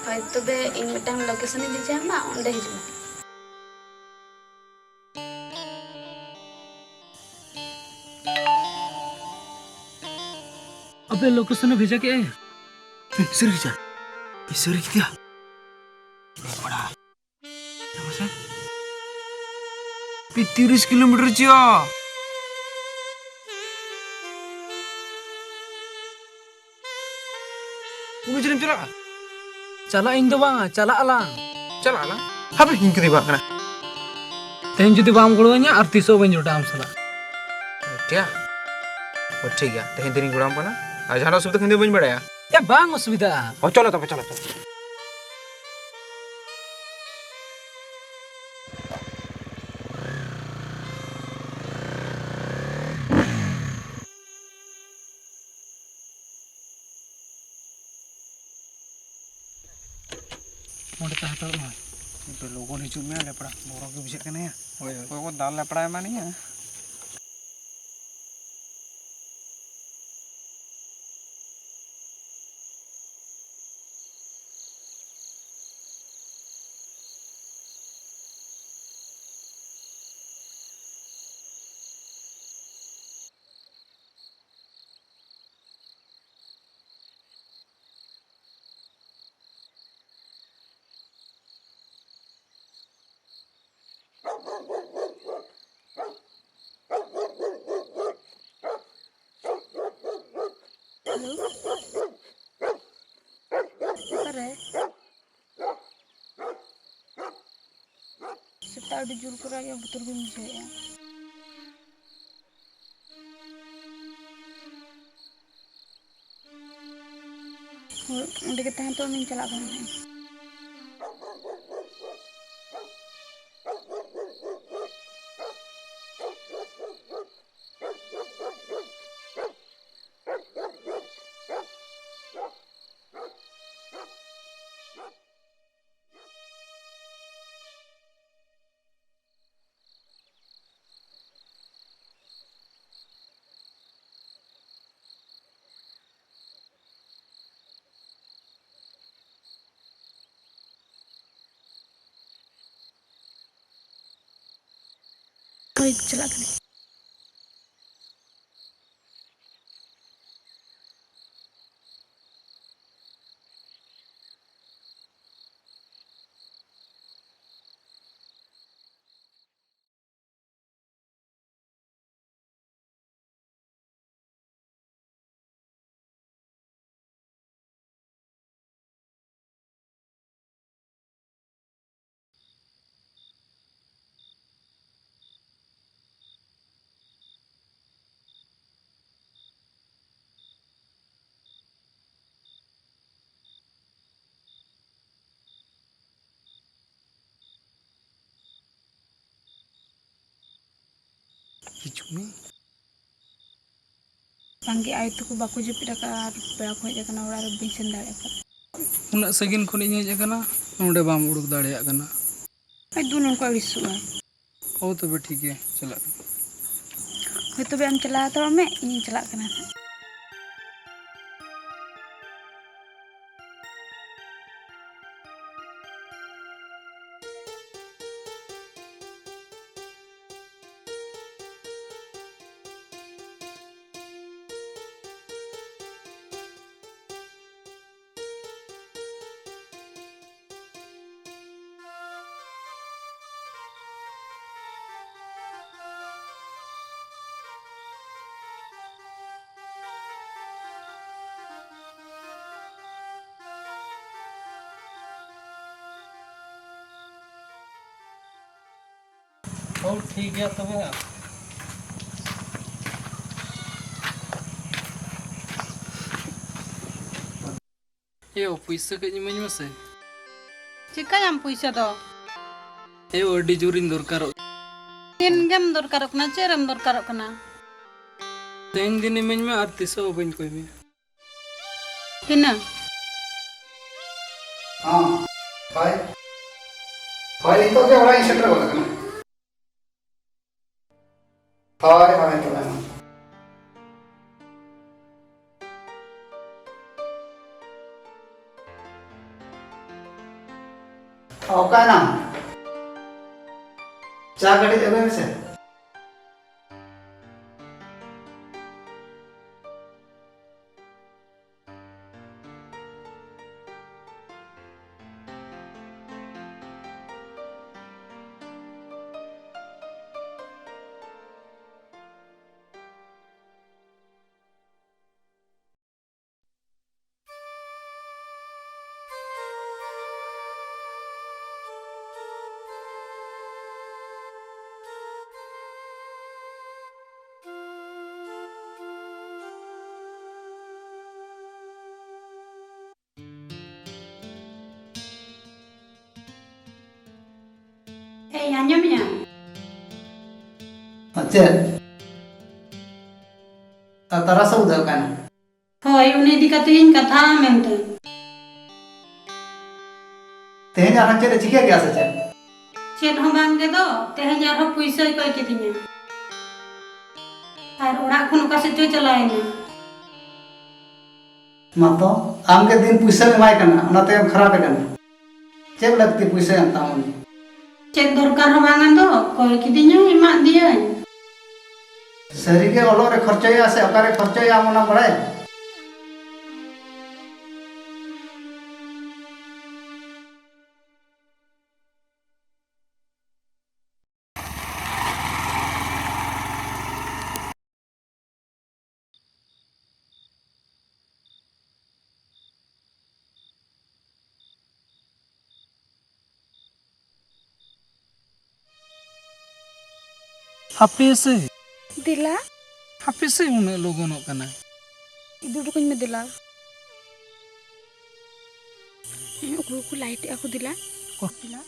ᱦᱳᱭ, ᱛᱚᱵᱮ ᱤᱧ ᱢᱤᱫᱴᱟᱝ location ᱤᱧ ᱵᱷᱮᱡᱟ ᱟᱢᱟ, ᱚᱸᱰᱮ ᱦᱤᱡᱩᱜ ᱢᱮ᱾ ᱟᱯᱮ location ᱮ ᱵᱷᱮᱡᱟ ᱠᱮᱜᱼᱟᱭ? ᱮ, ᱥᱟᱹᱨᱤ ᱜᱮ ᱪᱟ? ᱮ, ᱥᱟᱹᱨᱤ ᱜᱮ ᱛᱮᱭᱟ? ᱮ, ᱵᱟᱲᱟ᱾ ᱢᱟᱥᱮ᱾ ᱯᱮ ᱛᱤᱨᱤᱥ ᱠᱤᱞᱳᱢᱤᱴᱟᱨ ᱪᱮᱭᱟ᱾ ᱩᱱᱟᱹᱜ ᱡᱷᱟᱹᱞᱮᱢ ᱪᱟᱞᱟᱜᱼᱟ? ᱪᱟᱞᱟᱜ ᱤᱧ ᱫᱚ ᱵᱟᱝᱟ, ᱪᱟᱞᱟᱜ ᱟᱞᱟᱝ᱾ ᱪᱟᱞᱟᱜ ᱟᱞᱟᱝ? ᱦᱟᱯᱮ, ᱤᱧ ᱠᱟᱹᱴᱤᱡ ᱵᱟᱝ ᱠᱟᱱᱟ᱾ ᱛᱮᱦᱮᱧ ᱡᱩᱫᱤ ᱵᱟᱢ ᱜᱚᱲᱚᱣᱟᱹᱧᱟ, ᱟᱨ ᱛᱤᱥ ᱦᱚᱸ ᱵᱟᱹᱧ ᱡᱚᱴᱟᱜᱼᱟ ᱟᱢ ᱥᱟᱞᱟᱜ᱾ ᱴᱷᱤᱠ ᱜᱮᱭᱟ᱾ ᱚ, ᱴᱷᱤᱠ ᱜᱮᱭᱟ, ᱛᱮᱦᱮᱧ ᱫᱤᱱᱤᱧ ᱜᱚᱲᱚᱣᱟᱢ ᱠᱟᱱᱟ᱾ ᱟᱨ ᱡᱟᱦᱟᱱᱟᱜ ᱚᱥᱩᱵᱤᱫᱷᱟ ᱠᱷᱟᱱ ᱫᱚ ᱵᱟᱹᱧ ᱵᱟᱲᱟᱭᱟ᱾ ᱮ, ᱵᱟᱝ ᱚᱥᱩᱵᱤᱫᱷᱟᱜᱼᱟ᱾ ᱚ, ᱪᱚᱞᱚ ᱛᱚᱵᱮ, ᱪᱚᱞᱚ, ᱪᱚᱞᱚ᱾ ᱚᱸᱰᱮ ᱛᱟᱦᱮᱸ ᱦᱟᱛᱟᱲᱚᱜ ᱢᱮ᱾ ᱞᱚᱜᱚᱱ ᱦᱤᱡᱩᱜ ᱢᱮ, ᱞᱮᱯᱲᱟ ᱵᱚᱨᱚ ᱜᱮ ᱵᱩᱡᱷᱟᱹᱜ ᱠᱟᱱᱟ ᱭᱟ᱾ ᱦᱳᱭ, ᱦᱳᱭ᱾ ᱚᱠᱚᱭ ᱠᱚ ᱫᱟᱞ ᱞᱮᱯᱲᱟ ᱮᱢᱟᱱᱤᱧᱟ᱾ ᱥᱮᱛᱟᱜ ᱟᱹᱰᱤ ᱡᱳᱨ ᱠᱚ ᱨᱟᱜᱮᱜᱼᱟ, ᱵᱚᱛᱚᱨ ᱜᱤᱧ ᱵᱩᱡᱷᱟᱹᱣᱮᱫᱼᱟ᱾ ᱦᱳᱭ, ᱚᱸᱰᱮ ᱜᱮ ᱛᱟᱦᱮᱱ ᱛᱚ, ᱤᱧ ᱪᱟᱞᱟᱜ ᱠᱟᱱᱟ ᱦᱟᱸᱜ᱾ ᱦᱳᱭ, ᱪᱟᱞᱟᱜ ᱠᱟᱹᱱᱟᱹᱧ᱾ ᱦᱤᱡᱩᱜ ᱢᱮ᱾ ᱵᱟᱝᱜᱮ, ᱟᱭᱳ ᱛᱟᱠᱚ ᱵᱟᱠᱚ ᱡᱟᱹᱯᱤᱫ ᱟᱠᱟᱫᱼᱟ ᱟᱨ ᱯᱮᱲᱟ ᱠᱚ ᱦᱮᱡ ᱟᱠᱟᱱᱟ ᱚᱲᱟᱜ ᱨᱮ, ᱵᱟᱹᱧ ᱥᱮᱱ ᱫᱟᱲᱮᱭᱟᱜ ᱠᱟᱱᱟ᱾ ᱩᱱᱟᱹᱜ ᱥᱟᱺᱜᱤᱧ ᱠᱷᱚᱱ ᱤᱧ ᱦᱮᱡ ᱟᱠᱟᱱᱟ, ᱱᱚᱰᱮ ᱵᱟᱢ ᱩᱰᱩᱠ ᱫᱟᱲᱮᱭᱟᱜ ᱠᱟᱱᱟ᱾ ᱟᱡ ᱫᱚ ᱱᱚᱝᱠᱟ ᱟᱹᱲᱤᱥᱚᱜᱼᱟ᱾ ᱦᱳ, ᱛᱚᱵᱮ ᱴᱷᱤᱠ ᱜᱮᱭᱟ, ᱪᱟᱞᱟᱜ ᱠᱟᱱᱟ᱾ ᱦᱳᱭ, ᱛᱚᱵᱮ ᱟᱢ ᱪᱟᱞᱟᱣ ᱦᱟᱛᱟᱲᱚᱜ ᱢᱮ, ᱤᱧᱤᱧ ᱪᱟᱞᱟᱜ ᱠᱟᱱᱟ ᱦᱟᱸᱜ᱾ ᱦᱳᱭ, ᱴᱷᱤᱠ ᱜᱮᱭᱟ ᱛᱚᱵᱮ᱾ ᱮᱭᱳ, ᱯᱩᱭᱥᱟᱹ ᱠᱟᱹᱡ ᱤᱢᱟᱹᱧ ᱢᱮᱥᱮ᱾ ᱪᱤᱠᱟᱹᱭᱟᱢ ᱯᱩᱭᱥᱟᱹ ᱫᱚ? ᱮᱭᱳ, ᱟᱹᱰᱤ ᱡᱳᱨᱤᱧ ᱫᱚᱨᱠᱟᱨᱚᱜ᱾ ᱛᱤᱱ ᱜᱮᱢ ᱫᱚᱨᱠᱟᱨᱚᱜ ᱠᱟᱱᱟ? ᱪᱮᱫ ᱨᱮᱢ ᱫᱚᱨᱠᱟᱨᱚᱜ ᱠᱟᱱᱟ? ᱛᱮᱦᱮᱧ ᱫᱤᱱ ᱤᱢᱟᱹᱧ ᱢᱮ, ᱟᱨ ᱛᱤᱥ ᱦᱚᱸ ᱵᱟᱹᱧ ᱠᱚᱭ ᱢᱮᱭᱟ᱾ ᱛᱤᱱᱟᱹᱜ? ᱦᱚᱸ, ᱦᱳᱭ᱾ ᱦᱳᱭ, ᱱᱤᱛᱚᱜ ᱜᱮ ᱚᱲᱟᱜ ᱤᱧ ᱥᱮᱴᱮᱨ ᱜᱚᱫ ᱟᱠᱟᱱᱟ᱾ ᱦᱳᱭ, ᱦᱳᱭ, ᱛᱚᱵᱮ ᱢᱟ᱾ ᱚᱠᱟᱭᱮᱱᱟᱢ? ᱪᱟ ᱠᱟᱹᱴᱤᱡ ᱟᱹᱜᱩᱭ ᱢᱮᱥᱮ᱾ ᱮᱭ, ᱟᱸᱡᱚᱢᱮᱜᱼᱟᱢ? ᱟᱨ ᱪᱮᱫ? ᱟᱨ ᱛᱟᱨᱟᱥ ᱮ ᱩᱫᱟᱹᱜ ᱠᱟᱱᱟ? ᱦᱳᱭ, ᱩᱱᱤ ᱤᱫᱤ ᱠᱟᱛᱮ ᱤᱧ ᱠᱟᱛᱷᱟᱜᱼᱟ ᱢᱮᱱᱛᱮ᱾ ᱛᱮᱦᱮᱧ ᱟᱨᱦᱚᱸ ᱪᱮᱫ ᱮ ᱪᱤᱠᱟᱹ ᱠᱮᱜᱼᱟ ᱥᱮ ᱪᱮᱫ? ᱪᱮᱫ ᱦᱚᱸ ᱵᱟᱝ ᱜᱮ ᱫᱚ, ᱛᱮᱦᱮᱧ ᱟᱨᱦᱚᱸ ᱯᱩᱭᱥᱟᱹᱭ ᱠᱚᱭ ᱠᱤᱫᱤᱧᱟ᱾ ᱟᱨ ᱚᱲᱟᱜ ᱠᱷᱚᱱ ᱚᱠᱟ ᱥᱮᱫ ᱪᱚᱭ ᱪᱟᱞᱟᱣᱮᱱᱟ᱾ ᱢᱟᱛᱚ, ᱟᱢ ᱜᱮ ᱫᱤᱱ ᱯᱩᱭᱥᱟᱹᱢ ᱮᱢᱟᱭ ᱠᱟᱱᱟ, ᱚᱱᱟᱛᱮᱢ ᱠᱷᱟᱨᱟᱯᱮ ᱠᱟᱱᱟ᱾ ᱪᱮᱫ ᱞᱟᱹᱠᱛᱤ ᱯᱩᱭᱥᱟᱹ ᱮᱢ ᱛᱟᱢ ᱩᱱᱤ? ᱪᱮᱫ ᱫᱚᱨᱠᱟᱨ ᱦᱚᱸ ᱵᱟᱝ ᱟᱫᱚ, ᱠᱚᱭ ᱠᱤᱫᱤᱧᱟᱭ, ᱮᱢᱟᱫ ᱫᱤᱭᱟᱹᱧ᱾ ᱥᱟᱹᱨᱤᱜᱮ ᱚᱞᱚᱜ ᱨᱮ ᱠᱷᱚᱨᱪᱟᱭᱟ ᱥᱮ ᱚᱠᱟᱨᱮ ᱠᱷᱚᱨᱪᱟᱭᱟ ᱟᱢ ᱚᱱᱟᱢ ᱵᱟᱲᱟᱭᱟ? ᱦᱟᱯᱮ ᱥᱮ᱾ ᱫᱮᱞᱟ᱾ ᱦᱟᱯᱮ ᱥᱮ, ᱩᱱᱟᱹᱜ ᱞᱚᱜᱚᱱᱚᱜ ᱠᱟᱱᱟ᱾ ᱤᱫᱤ ᱦᱚᱴᱚ ᱠᱟᱹᱧ ᱢᱮ ᱫᱮᱞᱟ᱾ ᱩᱠᱩ ᱩᱠᱩ ᱞᱟᱭᱤᱴ ᱮᱜᱼᱟ ᱠᱚ ᱫᱮᱞᱟ᱾ ᱚᱠᱚᱭ? ᱫᱮᱞᱟ᱾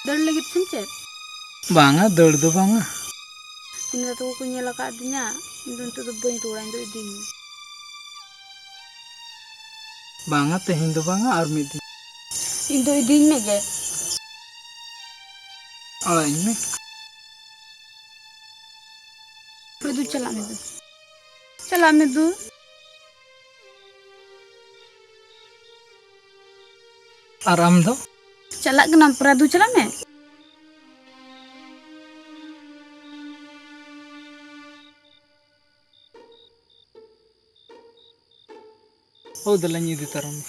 ᱫᱟᱹᱲ ᱞᱟᱹᱜᱤᱫ ᱥᱮᱢ ᱪᱮᱫ? ᱵᱟᱝᱟ, ᱫᱟᱹᱲ ᱫᱚ ᱵᱟᱝᱟ᱾ ᱤᱧ ᱫᱟᱫᱟ ᱛᱟᱠᱚ ᱠᱚ ᱧᱮᱞ ᱟᱠᱟᱫᱤᱧᱟ, ᱤᱧ ᱫᱚ ᱱᱤᱛᱚᱜ ᱫᱚ ᱵᱟᱹᱧ ᱨᱩᱣᱟᱹᱲᱟ, ᱤᱧ ᱫᱚ ᱤᱫᱤᱧ ᱢᱮ᱾ ᱵᱟᱝᱟ, ᱛᱮᱦᱮᱧ ᱫᱚ ᱵᱟᱝᱟ, ᱟᱨ ᱢᱤᱫ ᱫᱤᱱ᱾ ᱤᱧ ᱫᱚ ᱤᱫᱤᱧ ᱢᱮ ᱜᱮ᱾ ᱟᱲᱟᱜ ᱤᱧ ᱢᱮ᱾ ᱦᱳᱭ ᱫᱩ, ᱪᱟᱞᱟᱜ ᱢᱮ ᱫᱩ᱾ ᱪᱟᱞᱟᱜ ᱢᱮ ᱫᱩ᱾ ᱟᱨ ᱟᱢ ᱫᱚ? ᱪᱟᱞᱟᱜ ᱠᱟᱱᱟᱢ ᱯᱨᱟ ᱫᱩ, ᱪᱟᱞᱟᱜ ᱢᱮ᱾ ᱦᱳ, ᱫᱮᱞᱟᱧ ᱤᱫᱤ ᱛᱟᱨᱟᱢᱟ᱾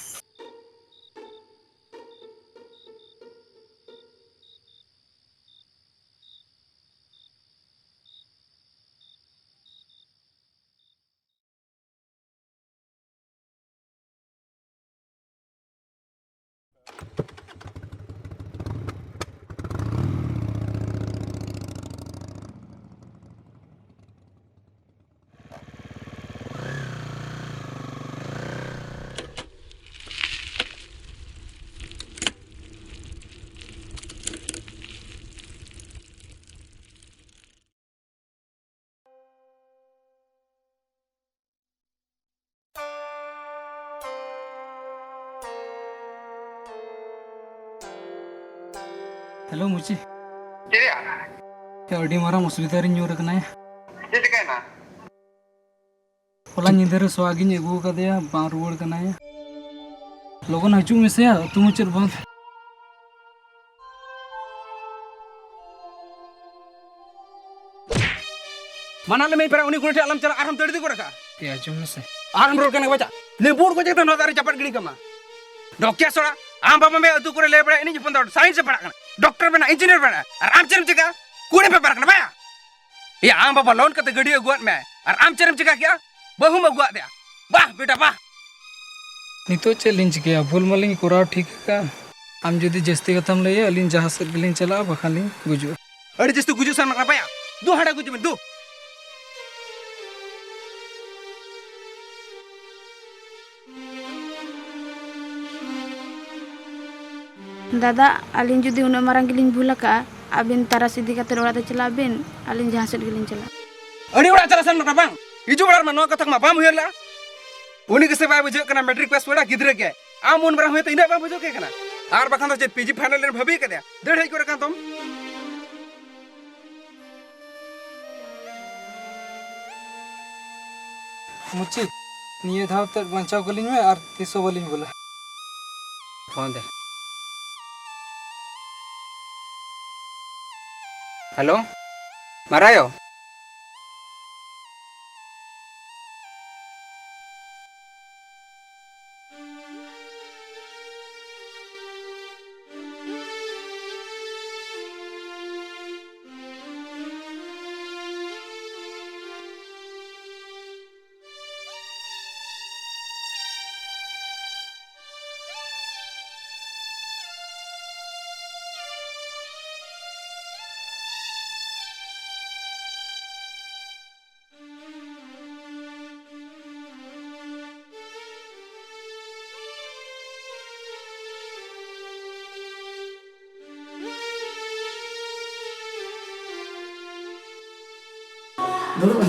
ᱦᱮᱞᱳ ᱢᱩᱪᱤ᱾ ᱪᱮᱫ ᱭᱟ? ᱭᱟ, ᱟᱹᱰᱤ ᱢᱟᱨᱟᱝ ᱚᱥᱩᱵᱤᱫᱷᱟ ᱨᱤᱧ ᱧᱩᱨ ᱟᱠᱟᱱᱟ ᱭᱟ᱾ ᱪᱮᱫ ᱪᱤᱠᱟᱹᱭᱮᱱᱟ? ᱦᱚᱞᱟ ᱧᱤᱫᱟᱹ ᱨᱮ ᱥᱚᱦᱟᱜᱤᱧ ᱟᱹᱜᱩ ᱟᱠᱟᱫᱮᱭᱟ, ᱵᱟᱝ ᱨᱩᱣᱟᱹᱲ ᱠᱟᱱᱟᱭᱟ᱾ ᱞᱚᱜᱚᱱ ᱦᱤᱡᱩᱜ ᱢᱮᱥᱮ ᱭᱟ, ᱟᱹᱛᱩ ᱢᱩᱪᱟᱹᱫ ᱵᱟᱸᱫᱷ᱾ ᱢᱟᱱᱟ ᱞᱮᱢᱮ ᱯᱮᱲᱟ, ᱩᱱᱤ ᱠᱩᱲᱤ ᱴᱷᱮᱱ ᱟᱞᱚᱢ ᱪᱟᱞᱟᱜ, ᱟᱨᱦᱚᱸ ᱫᱟᱹᱲ ᱤᱫᱤ ᱜᱚᱫ ᱠᱟᱜᱼᱟ᱾ ᱮ, ᱟᱸᱡᱚᱢ ᱢᱮᱥᱮ᱾ ᱟᱨᱦᱚᱢ ᱨᱚᱲ ᱠᱟᱱᱟ ᱵᱟᱪᱟ? ᱱᱤᱭᱟᱹ ᱵᱩᱴ ᱠᱚ ᱪᱮᱛᱟᱱ ᱱᱚᱣᱟ ᱫᱟᱨᱮ ᱪᱟᱯᱟᱫ ᱜᱤᱰᱤ ᱠᱟᱢᱟ᱾ ᱰᱚᱠᱮ ᱥᱚᱲᱟ, ᱟᱢ ᱵᱟᱵᱟ ᱢᱮ ᱟᱹᱛᱩ ᱠᱚᱨᱮ ᱞᱟᱹᱭ ᱵᱟᱲᱟᱭ, ᱤᱧᱤᱡ ᱦᱚᱯᱚᱱ ᱫᱚ ᱥᱟᱭᱮᱱᱥ ᱮ ᱯᱟᱲᱦᱟᱜ ᱠᱟᱱᱟ, ᱰᱚᱠᱴᱚᱨ ᱵᱮᱱᱟ, ᱤᱧᱡᱤᱱᱤᱭᱟᱨ ᱵᱮᱱᱟ, ᱟᱨ ᱟᱢ ᱪᱮᱫ ᱮᱢ ᱪᱤᱠᱟ? ᱠᱩᱲᱤ ᱯᱮ ᱯᱟᱨ ᱠᱟᱱᱟ ᱵᱟᱭᱟ? ᱮᱭᱟ, ᱟᱢ ᱵᱟᱵᱟ ᱞᱳᱱ ᱠᱟᱛᱮ ᱜᱟᱹᱰᱤ ᱟᱹᱜᱩᱣᱟᱫ ᱢᱮᱭᱟᱭ, ᱟᱨ ᱟᱢ ᱪᱮᱫ ᱮᱢ ᱪᱤᱠᱟ ᱠᱮᱜᱼᱟ? ᱵᱟᱹᱦᱩᱢ ᱟᱹᱜᱩᱣᱟᱫ ᱫᱮᱭᱟ᱾ ᱵᱟᱦ ᱵᱮᱴᱟ ᱵᱟᱦ᱾ ᱱᱤᱛᱚᱜ ᱪᱮᱫ ᱞᱤᱧ ᱪᱤᱠᱟᱹᱭᱟ? ᱵᱷᱩᱞ ᱢᱟᱞᱤᱧ ᱠᱚᱨᱟᱣ ᱴᱷᱤᱠ ᱟᱠᱟᱫ᱾ ᱟᱢ ᱡᱩᱫᱤ ᱡᱟᱹᱥᱛᱤ ᱠᱟᱛᱷᱟᱢ ᱞᱟᱹᱭᱟ, ᱟᱹᱞᱤᱧ ᱡᱟᱦᱟᱸ ᱥᱮᱫ ᱜᱮᱞᱤᱧ ᱪᱟᱞᱟᱜᱼᱟ, ᱵᱟᱠᱷᱟᱱ ᱞᱤᱧ ᱜᱩᱡᱩᱜᱼᱟ᱾ ᱟᱹᱰᱤ ᱡᱟᱹᱥᱛᱤ ᱜᱩᱡᱩᱜ ᱥᱟᱱᱟ ᱠᱟᱱᱟ ᱵᱟᱭᱟ? ᱫᱩ ᱦᱟᱸᱰᱮ ᱜᱩᱡᱩᱜ ᱢᱮ, ᱫᱩ᱾ ᱫᱟᱫᱟ, ᱟᱹᱞᱤᱧ ᱡᱩᱫᱤ ᱩᱱᱟᱹᱜ ᱢᱟᱨᱟᱝ ᱜᱮᱞᱤᱧ ᱵᱷᱩᱞ ᱟᱠᱟᱜᱼᱟ, ᱟᱹᱵᱤᱱ ᱛᱟᱨᱟᱥ ᱤᱫᱤ ᱠᱟᱛᱮ ᱚᱲᱟᱜ ᱛᱮ ᱪᱟᱞᱟᱜ ᱵᱤᱱ, ᱟᱹᱞᱤᱧ ᱡᱟᱦᱟᱸ ᱥᱮᱫ ᱜᱮᱞᱤᱧ ᱪᱟᱞᱟᱜᱼᱟ᱾ ᱟᱹᱰᱤ ᱚᱲᱟᱜ ᱪᱟᱞᱟᱜ ᱥᱮᱱ ᱠᱟᱱᱟ ᱵᱟᱝ? ᱦᱤᱡᱩᱜ ᱚᱲᱟᱜ ᱨᱮᱢᱟ ᱱᱚᱣᱟ ᱠᱟᱛᱷᱟ ᱠᱚᱢᱟ ᱵᱟᱢ ᱩᱭᱦᱟᱹᱨ ᱞᱮᱜᱼᱟ᱾ ᱩᱱᱤ ᱜᱮᱥᱮ ᱵᱟᱭ ᱵᱩᱡᱷᱟᱹᱜ ᱠᱟᱱᱟ, ᱢᱮᱴᱨᱤᱠ ᱯᱟᱥ ᱚᱲᱟᱜ ᱜᱤᱫᱽᱨᱟᱹ ᱜᱮ᱾ ᱟᱢ ᱩᱱ ᱢᱟᱨᱟᱝ ᱦᱩᱭᱛᱮ ᱤᱱᱟᱹᱜ ᱵᱟᱢ ᱵᱩᱡᱷᱟᱹᱣ ᱠᱮ ᱠᱟᱱᱟ? ᱟᱨ ᱵᱟᱠᱷᱟᱱ ᱫᱚ ᱪᱮᱫ ᱯᱤᱡᱤ ᱯᱷᱟᱭᱱᱟᱞ ᱨᱮᱢ ᱵᱷᱟᱹᱵᱤ ᱠᱟᱫᱮᱭᱟ? ᱫᱟᱹᱲ ᱦᱮᱡ ᱠᱚᱨᱮ ᱠᱟᱱ ᱛᱚᱢ᱾ ᱢᱩᱪᱤ, ᱱᱤᱭᱟᱹ ᱫᱷᱟᱣ ᱛᱮᱫ ᱵᱟᱧᱪᱟᱣ ᱠᱟᱹᱞᱤᱧ ᱢᱮ, ᱟᱨ ᱛᱤᱥ ᱦᱚᱸ ᱵᱟᱹᱞᱤᱧ ᱵᱚᱞᱟ᱾ ᱯᱷᱳᱱ ᱫᱮ᱾ ᱦᱮᱞᱳ, ᱢᱟᱨᱟᱭᱳ᱾ ᱫᱩᱲᱩᱵ ᱢᱮ᱾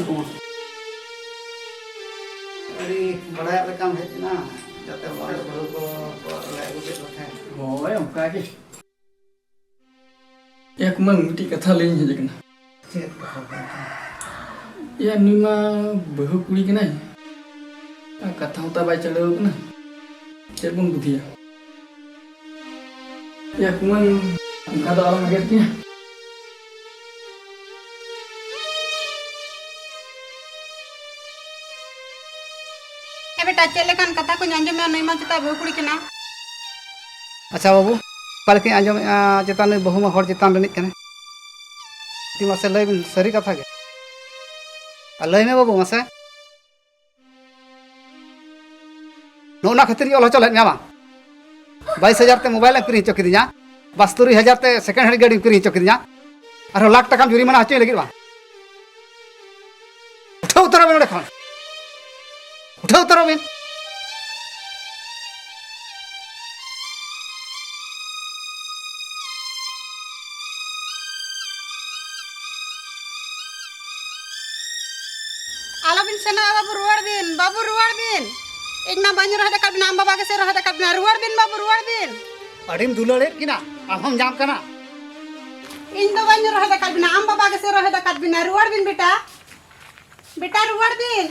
ᱟᱹᱰᱤ ᱵᱟᱲᱟᱭᱚᱜ ᱞᱮᱠᱟᱢ ᱦᱮᱡ ᱮᱱᱟ, ᱡᱟᱛᱮ ᱵᱟᱲᱟᱭ ᱵᱟᱹᱦᱩ ᱠᱚ ᱞᱮ ᱟᱹᱜᱩ ᱠᱮᱫ ᱠᱚ ᱛᱟᱦᱮᱸᱫ᱾ ᱦᱳᱭ, ᱚᱱᱠᱟ ᱜᱮ᱾ ᱮ ᱠᱩᱢᱟᱹᱝ, ᱢᱤᱫᱴᱤᱡ ᱠᱟᱛᱷᱟ ᱞᱟᱹᱭᱤᱧ ᱦᱮᱡ ᱟᱠᱟᱱᱟ᱾ ᱪᱮᱫ ᱠᱟᱛᱷᱟ ᱠᱟᱱᱟ? ᱮᱭᱟ, ᱱᱩᱭ ᱢᱟ ᱵᱟᱹᱦᱩ ᱠᱩᱲᱤ ᱠᱟᱱᱟᱭ, ᱟᱨ ᱠᱟᱛᱷᱟ ᱦᱚᱸ ᱛᱟᱭ ᱵᱟᱭ ᱪᱟᱹᱲᱟᱹᱣ ᱠᱟᱱᱟ᱾ ᱪᱮᱫ ᱵᱚᱱ ᱵᱩᱫᱷᱤᱭᱟ? ᱮᱭᱟ ᱠᱩᱢᱟᱹᱝ, ᱚᱱᱠᱟ ᱫᱚ ᱟᱞᱚᱢ ᱮᱜᱮᱨ ᱠᱤᱧᱟ᱾ ᱮ ᱵᱮᱴᱟ, ᱪᱮᱫ ᱞᱮᱠᱟᱱ ᱠᱟᱛᱷᱟ ᱠᱚᱧ ᱟᱸᱡᱚᱢᱮᱜᱼᱟ, ᱱᱩᱭ ᱢᱟ ᱪᱮᱛᱟ ᱵᱟᱹᱦᱩ ᱠᱩᱲᱤ ᱠᱟᱱᱟ᱾ ᱟᱪᱪᱷᱟ ᱵᱟᱹᱵᱩ, ᱚᱠᱟ ᱞᱮᱠᱟᱧ ᱟᱸᱡᱚᱢᱮᱜᱼᱟ ᱪᱮᱛᱟ ᱱᱩᱭ ᱵᱟᱹᱦᱩ ᱢᱟ ᱦᱚᱲ ᱪᱮᱛᱟᱱ ᱨᱤᱱᱤᱡ ᱠᱟᱱᱟᱭ? ᱢᱟᱥᱮ ᱞᱟᱹᱭ ᱵᱤᱱ, ᱥᱟᱹᱨᱤ ᱠᱟᱛᱷᱟ ᱜᱮ? ᱟᱨ ᱞᱟᱹᱭ ᱢᱮ ᱵᱟᱹᱵᱩ, ᱢᱟᱥᱮ᱾ ᱱᱚᱜᱼᱚ ᱱᱟ ᱠᱷᱟᱹᱛᱤᱨ ᱤᱧ ᱚᱞ ᱦᱚᱪᱚ ᱞᱮᱫ ᱢᱮᱭᱟ ᱵᱟᱝ? ᱵᱟᱭᱤᱥ ᱦᱟᱡᱟᱨ ᱛᱮ ᱢᱳᱵᱟᱭᱤᱞ ᱮᱢ ᱠᱤᱨᱤᱧ ᱦᱚᱪᱚ ᱠᱤᱫᱤᱧᱟ, ᱵᱟᱥ ᱛᱩᱨᱩᱭ ᱦᱟᱡᱟᱨ ᱛᱮ ᱥᱮᱠᱮᱱᱰ ᱦᱮᱱᱰ ᱜᱟᱹᱰᱤᱢ ᱠᱤᱨᱤᱧ ᱦᱚᱪᱚ ᱠᱤᱫᱤᱧᱟ, ᱟᱨᱦᱚᱸ ᱞᱟᱠᱷ ᱴᱟᱠᱟᱢ ᱡᱩᱨᱤᱢᱟᱱᱟ ᱦᱚᱪᱚᱧ ᱞᱟᱹᱜᱤᱫ ᱵᱟᱝ? ᱩᱴᱷᱟᱹᱣ ᱩᱛᱟᱹᱨᱚᱜ ᱢᱮ ᱱᱚᱸᱰᱮ ᱠᱷᱚᱱ, ᱩᱴᱷᱟᱹᱣ ᱩᱛᱟᱹᱨᱚᱜ ᱢᱮ᱾ ᱟᱞᱚᱵᱤᱱ ᱥᱮᱱᱚᱜᱼᱟ ᱵᱟᱹᱵᱩ, ᱨᱩᱣᱟᱹᱲ ᱵᱤᱱ ᱵᱟᱹᱵᱩ, ᱨᱩᱣᱟᱹᱲ ᱵᱤᱱ᱾ ᱤᱧ ᱢᱟ ᱵᱟᱹᱧ ᱨᱚᱦᱮᱫ ᱟᱠᱟᱫ ᱵᱤᱱᱟ, ᱟᱢ ᱵᱟᱵᱟ ᱜᱮᱥᱮ ᱨᱚᱦᱮᱫ ᱟᱠᱟᱫ ᱵᱤᱱᱟ, ᱨᱩᱣᱟᱹᱲ ᱵᱤᱱ ᱵᱟᱹᱵᱩ, ᱨᱩᱣᱟᱹᱲ ᱵᱤᱱ᱾ ᱟᱹᱰᱤᱢ ᱫᱩᱞᱟᱹᱲᱮᱫ ᱠᱤᱱᱟ, ᱟᱢ ᱦᱚᱸᱢ ᱧᱟᱢ ᱠᱟᱱᱟ᱾ ᱤᱧ ᱫᱚ ᱵᱟᱹᱧ ᱨᱚᱦᱮᱫ ᱟᱠᱟᱫ ᱵᱤᱱᱟ, ᱟᱢ ᱵᱟᱵᱟ ᱜᱮᱥᱮ ᱨᱚᱦᱮᱫ ᱟᱠᱟᱫ ᱵᱤᱱᱟ, ᱨᱩᱣᱟᱹᱲ ᱵᱤᱱ ᱵᱮᱴᱟ, ᱵᱮᱴᱟ ᱨᱩᱣᱟᱹᱲ ᱵᱤᱱ᱾